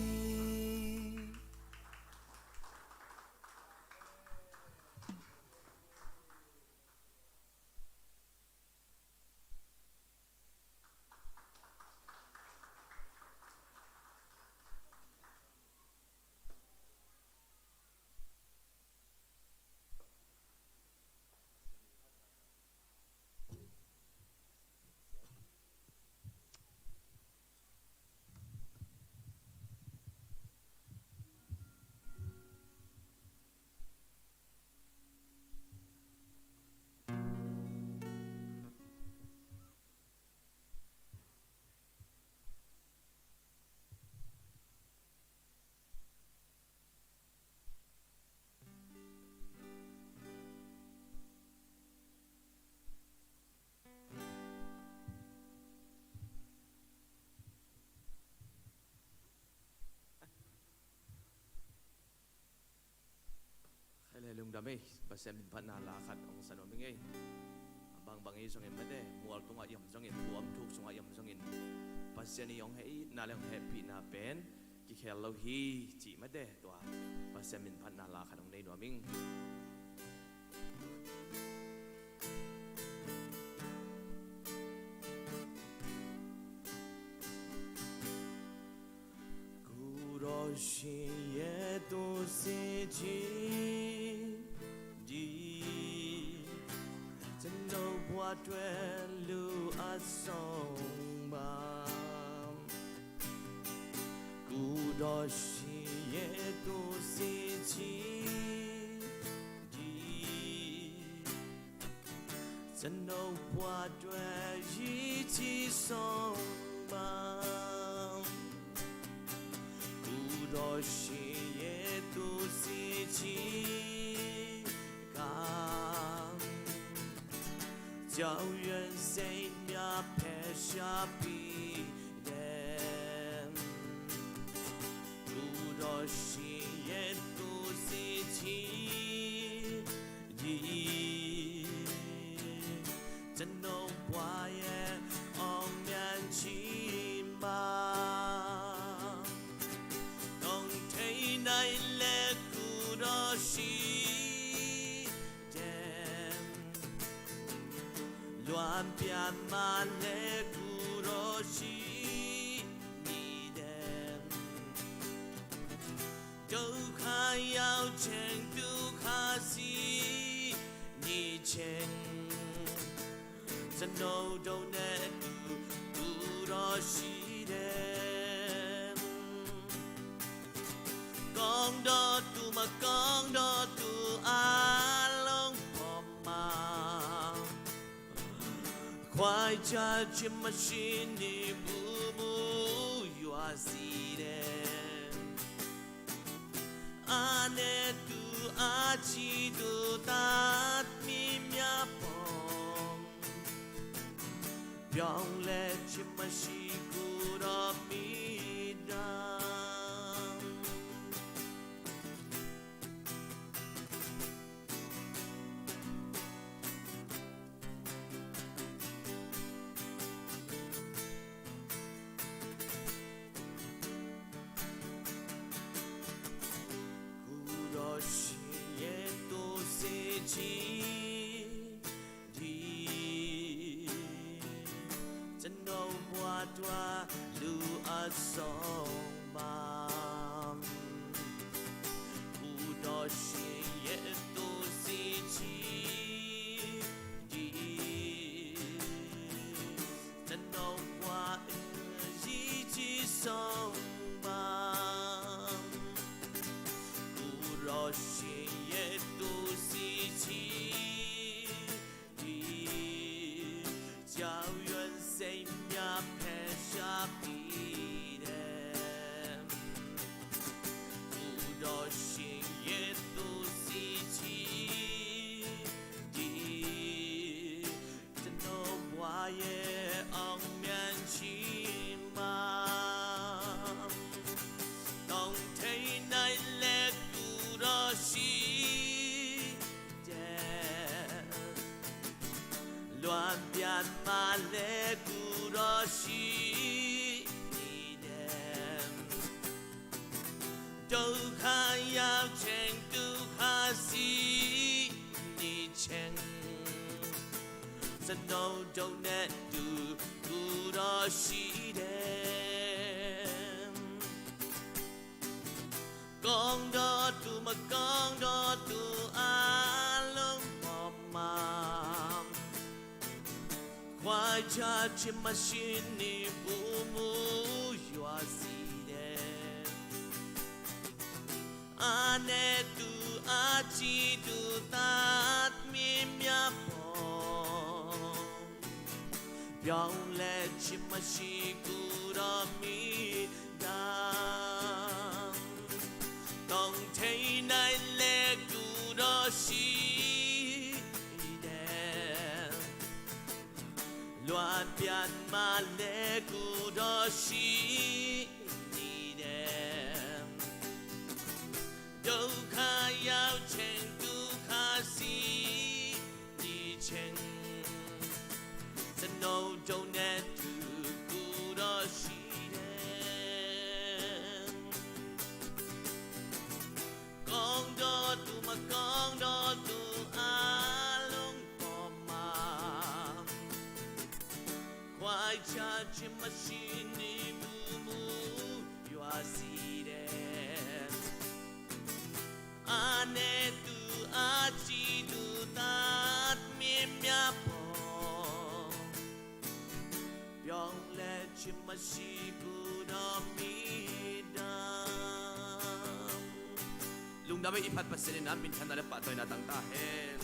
Khaile, lungdam ei. Pasian min phatna la khat hong sa nuam ing ei. A bangbang ei zongin mate, mual tungah i om zongin, thu om thuk sungah i om zongin, Pasian i hong hehna le hong hehpihna pen kikhel lo hi cih mate, tua Pasian min phatna la khat hong nei nuam ing. Kudo shi ye tu si ji di, zan no bua tue lu a song bam. Kudo shi ye tu si ji di, zan no bua tue yi ji song bam. Kudo shi ye tu si ji kam. Jiao yuan sei mia pe sha pi dem. Kudo shi ye tu si ji di. Male kuroshi ni dem. Doka yau cheng duka si ni cheng. Sano do ne tu kuroshi dem. Kong do tu ma kong do tu along poma. Kwai cha chim machine ni bu mu yua si de. Ane tu a chi tu tat mi mya pong. Pyong le chim ma shi ku do mi dang. Kuroshi ye to se chi di. Tano bua tua lu a song bam. Kuroshi ye to se chi di. Tano bua e ji chi song bam. Kuroshi ye tu si chi di. Jiao yuan sei mya pe sha pi de. Kuroshi ye tu si chi di. Tano bua ye ong mian chi ma. Tong tei nai le kuroshi de. Luan pian ma le kuroshi ni dem. Doka yau cheng duka si ni cheng. Sano do ne tu kuroshi dem. Kong do tu ma kong do tu along poma. Kwai cha chim machine ni bu mu yua si de. Ane tu a chi tu tat mi mya pong. Pyong le chim ma shi ku do mi dang. Tong tei nai le kuroshi de. Luan pian ma le kuroshi ni dem. Doka yau cheng duka si ni cheng. Sano do ne tu kuroshi dem. Kong do tu ma kong do tu along poma. Kwai cha chim machine ni bu mu yua si de. Ane tu a chi tu tat mi mya pong. Pyong le chim ma shi ku do mi dang. Lungdam ei i phat Pasian in a minthanna le pahtawina tang ta hen.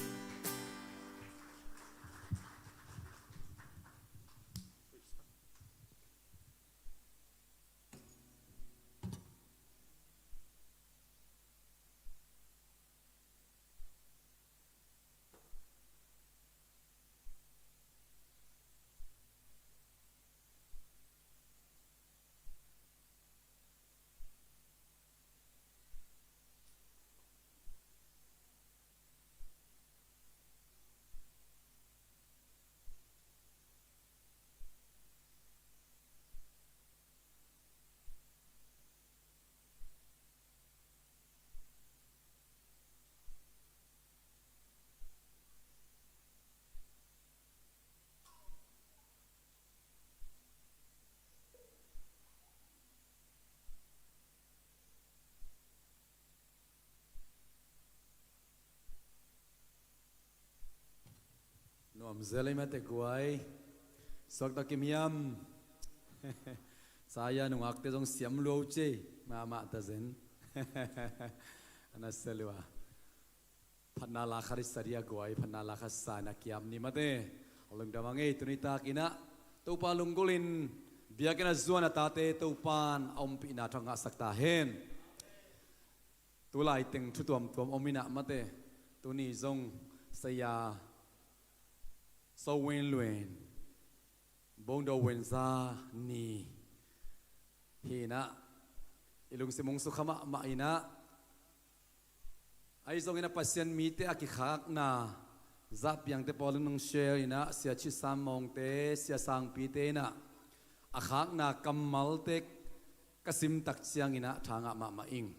Zel ei mate guai. Suakta kim hiam? Saya nungakte zong siam luau cei mahmah ta zen. Ana selua. Phatna la khat i sa dia guai, phatna la khat sa na kiam ni mate. A lungdam a ngei tuni takinah Topa lunggulhin biakinn a zuan a tate Topan a ompihna thong ngahsak ta hen. Tulai teng thu tuamtuam om inah mate. Tuni zong saya So Win Luen Bongdo Wenza ni hi inah i lungsim hong sukha mahmah inah ahi zongin a Pasian mite a kikhakna zahpiangte pawl in hong share inah Sia Chisam Mawngte, Sia Sangpite inah a khakna kammalte ka simtak cianginah tha ngah mahmah ing.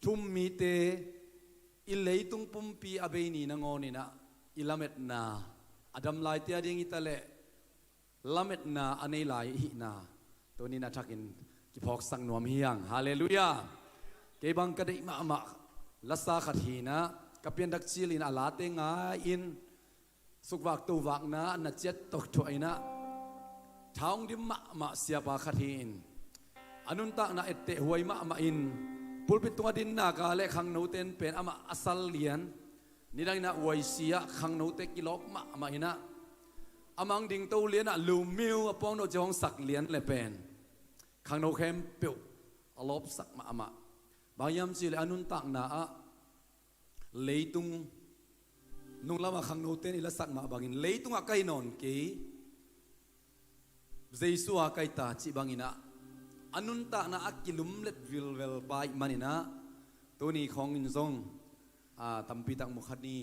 Thu-um mite i leitung pumpi a bei ni nangawn inah i lametna a dam laite a ding hi taleh lametna a nei lai i hihna tunin a thakin kiphawksak nuam hi hang. Halleluiah. Kei bang ka deih mahmah lasa khat hi inah ka pianthak cilin a late ngai-in sukvak tovakna na ciat tawh thuah inah tha hong dim mahmah siapa khat hi-in a nuntakna etteh huai mahmah in pulpit tungah dinna ka le khangnote in pen amah a sal lian. Nidang inah huaisi ah khangnote kilawp mahmah inah a mang dingto lianah lumiu a puang noh cia hong sak lian le pen khangno khempeuh a lawpsak mahmah. Bang hiam cihleh a nuntakna ah leitung nunglamah khangnote in i lasak mah bangin leitungah ka hi nawn kei, Jesu a ka hi ta cih banginah a nuntakna a kilumlet vilvel pa ih maninah tuni khawngin zong a tampitak mukhat ni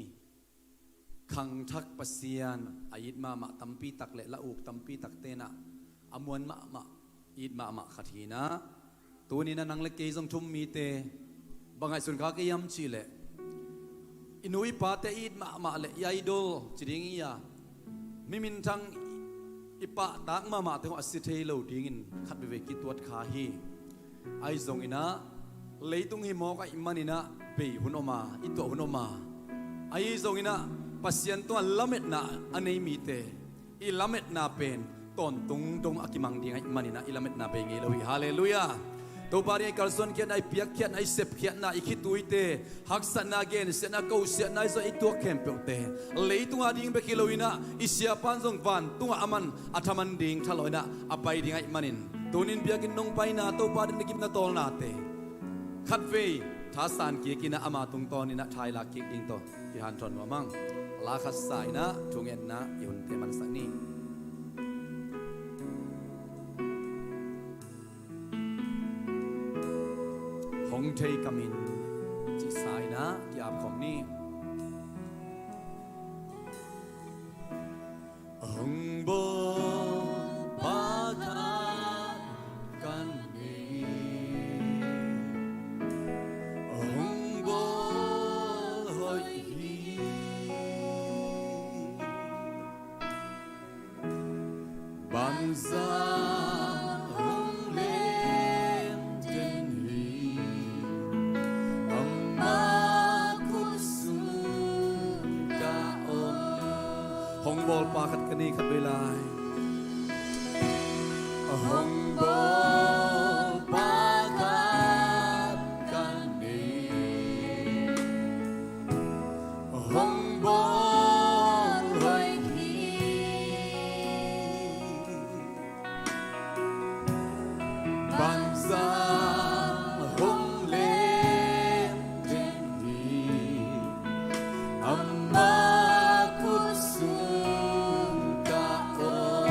khangthak Pasian a it mahmah tampitak le la uk tampitak tenah a muan mahmah it mahmah khat hinah. Tuninah nang le kei zong thu-um mite bang ngaihsun kha kei hiam cihleh i nu i pate i it mahmah le i idol ci ding i a mi minthang i pahtak mahmahte hong a si thei lo dingin khat veivei kituat kha hi. Ahi zonginah leitung hi mawk ahih maninah bei hun om a i tuah hun om a, ahi zonginah Pasian tungah lametna a nei mite i lametna pen tawntung dong a kimang ding ahih maninah i lametna bei ngei lo hi. Halleluiah. Topa ding i kalsuankhiatna, i piakkhiatna, i sepkhiatna, i khituite haksatna, gensiatna, kosiatna i zawh i tuak khempeuhte leitunga ding bek hi loinah i siapan zong vantungah a man a thaman ding thalawinah a pai ding ahih manin tunin biakinn nong paina Topa ding na gimna tawlnate khatvei thasan kikinah ama tungtawninah thailak kik ding tawh kihanthawn nuam ang. La khat sa inah thungetna i hunte mansak ni. Hong thei kamin cih sa inah ki-ap khawm ni. Hong bawl pa khat kan nei. Hong bawl hoih hi. Banza hong lem den hi. Ama khutsung ka om. Hong bawl pa khat ka nei khat vei lai. Hong bawl pa khat ka nei. Hong bawl hoih hi. Banza hong lem den hi. Ama khutsung ka om.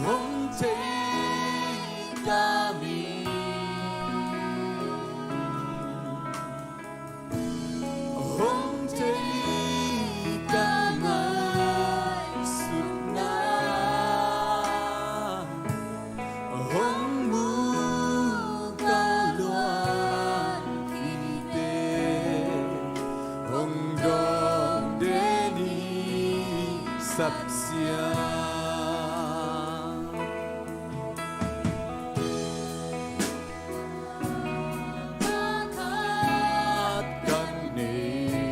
Hong thei kamin. Hong thei ka ngaihsutna. Hong mu ka luan kite. Hong dawng den hi Sapsiang. Khat kan nei.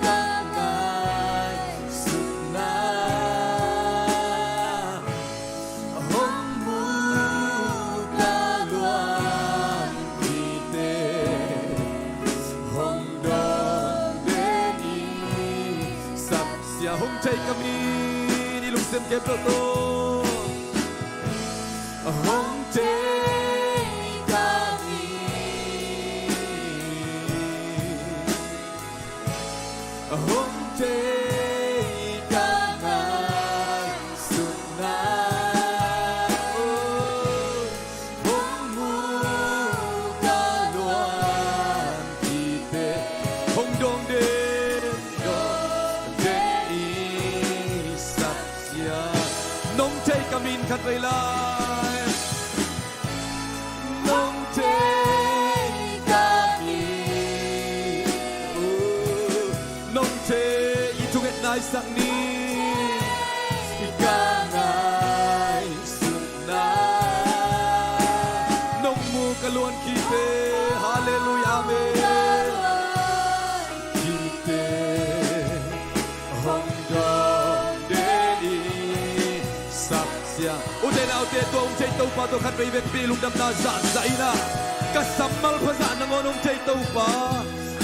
Ka ngaihsutna hong mu ka luan kite, hong dong den i sapsia. Hong thei ka min, i lungsim khempeuh tawh. Hong thei ka min, hong thei ka ngaihsutna, hong mu ka luan kite, hong dong den, dong den i sapsia. Nong thei ka min khat vei lai. Nong thei ka min, uh, nong thei, i thungetna i sak ni. Ka ngaihsutna nong mu ka luan kite. Halleluiah, amen. Kite hong dong den i sapsia. Ute naute, tua hong thei Topa tawh khat vei vekpi lungdamna zahzah in ah, ka sammal phazah nangawn hong thei Topa,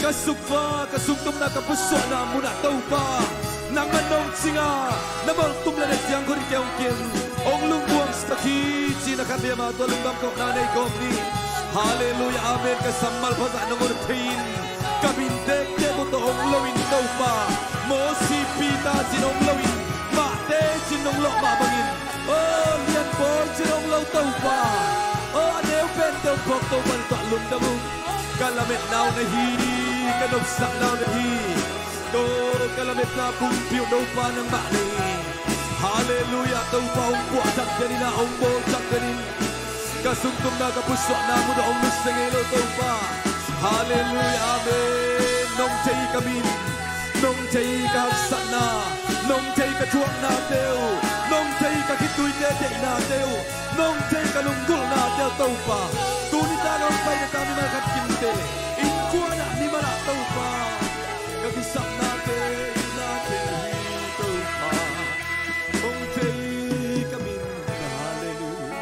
ka sukva, ka sungtumna, ka pusuahna munah Topa, nangman nong cing a, na molh tum le na ciangkhut hi kei hong kim, hong lungbuangsak hi ci-in a khat vei ama tawh lungdam kohna nei kawm ni. Halleluiah, amen. Ka sammal phazah nangawn thei in, ka min tektek uh tawh hong lo in Topa, Mosi, Peter ci-in hong lo in, Matthai ci-in hong lawh mah bangin, aw, Lianbawi ci-in hong lo Topa, aw, a neu pente hong phawk Topa, na tawh lungdam ung. Ka lametna uh na hi, ka nopsakna uh na hi, aw, ka lametna pumpi uh Topa nangmah na hi. Halleluiah, Topa hong puahthak den in ah, hong bawlthak den in. Ka sungtumna, ka pusuahna munah hong nusia ngei lo Topa. Halleluiah, amen. Nong thei ka min, nong thei ka haksatna, nong thei ka thuaknate uh, nong thei ka khituite deihnate uh, nong thei ka lunggulhnate uh Topa. Tuni tak a hong paina ta mimal khat kimte innkuan ah, mimal ah Topa, ka kisapnate, nate uh hi Topa. Hong thei ka min, halleluiah.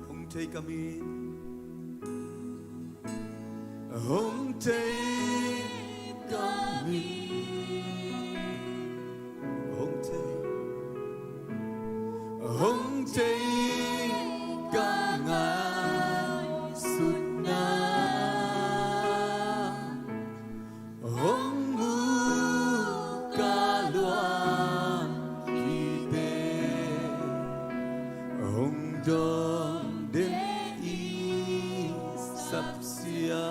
Hong thei ka min, hong thei ka min, hong thei, hong thei ka ngaihsutna, hong mu ka luan kite, hong dong den i sapsia.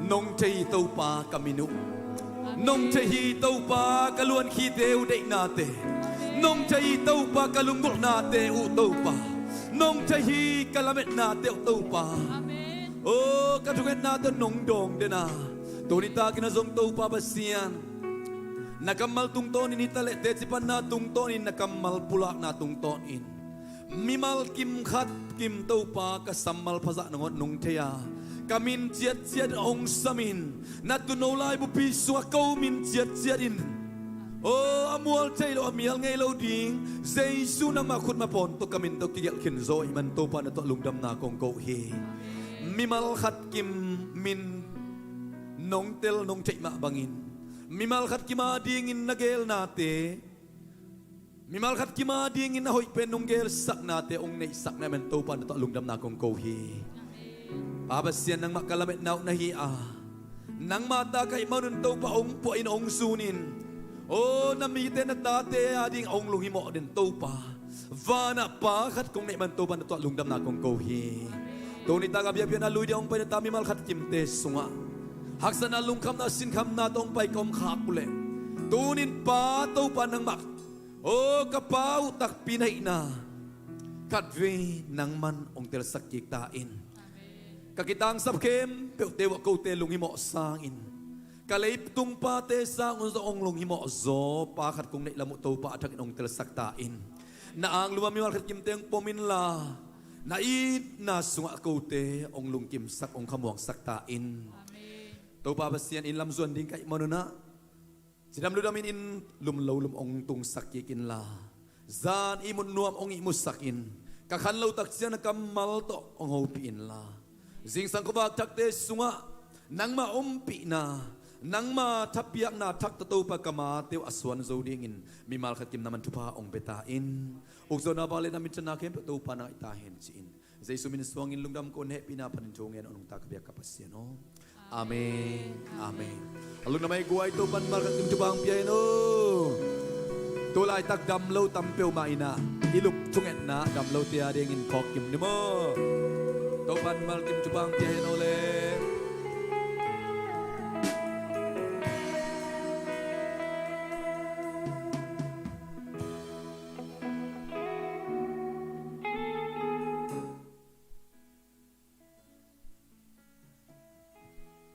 Nong thei hi Topa ka min uh. Nong thei hi Topa ka luankhite uh deihnate. Nong thei hi Topa ka lunggulhnate uh Topa. Nong thei hi ka lametnate uh Topa. Aw, ka thungetnate uh nong dawng den a, tuni takin ah zong Topa Pasian, na kammal tungtawnin, hi taleh teci panna tungtawnin, na kammal pulakna tungtawnin mimal kim khat kim Topa ka sammal phazah nangawn nong thei a, ka min ciatciat hong samin, na tuuno laibupi sungah ko min ciatciatin, aw, a mual thei lo, a mial ngei lo ding Jesu nangmah khutma pawn tawh ka min tawh kigelh khin zaw ahih man Topa na tawh lungdamna kong ko hi. Mimal khat kim min nong tel nong theih mah bangin, mimal khat kim adingin na gelnate, mimal khat kim adingin a hoih pen nong gelsaknate hong neihsak na ahih man Topa na tawh lungdamna kong ko hi. Pa Pasian, nangmah ka lametna uh na hi a, nangmah ta ka hih manun Topa hong puahin hong zunin, aw, na mite na tate ading hong lunghimawh den Topa, vanah Pa khat kong neih man Topa na tawh lungdamna kong ko hi. Tuni tak a biakpiakna lui ding hong paina ta mimal khat kimte sungah haksatna, lungkhamna, sinkhamna tawh hong pai ka om khak uhleh, tunin Pa Topa nangmah, aw, ka Pa uh takpi na hihna, Khatvei nangman hong telsak kik ta in. Ka kitangsap khempeuhte uh ah kote lunghimawh sangin, ka leitung pate sang un zong hong lunghimawh zaw pa khat kong neih lam uh Topa a thakin hong telsak ta in. Na anglum ah mimal khat kimte hong pom inla, na itna sungah kote hong lungkimsak, hong khamuangsak ta in. Topa Pasian, inn lam zuan ding ka hih man un ah, cidam ludamin inn lum lo lum hong tungsak kik inla, zan ihmut nuam hong ihmutsak in. Ka khan lo tak ciang na kammal tawh hong hopih inla, zingsang khuavak thakte sungah nangma ompihna, nangma thapiakna thak tawh Topa ka mate uh a suan zo dingin mimal khat kim nangman thupha hong pia ta in. Ukzawhna, vangliatna, minthanna khempeuh Topa nang hi ta hen ci-in, Jesu min suangin lungdam kong hehpihna panin thu ngen a nungta ka biak ka Pasian aw. Amen. Amen. A lungdam a i guai, Topa'n mimal khat kim thupha hong pia hen aw. Tu laitak dam lo tam peuhmah in ah, i lup thungetna dam lote a dingin phawk kim ni maw. Topa'n mimal kim thupha hong pia hen aw le.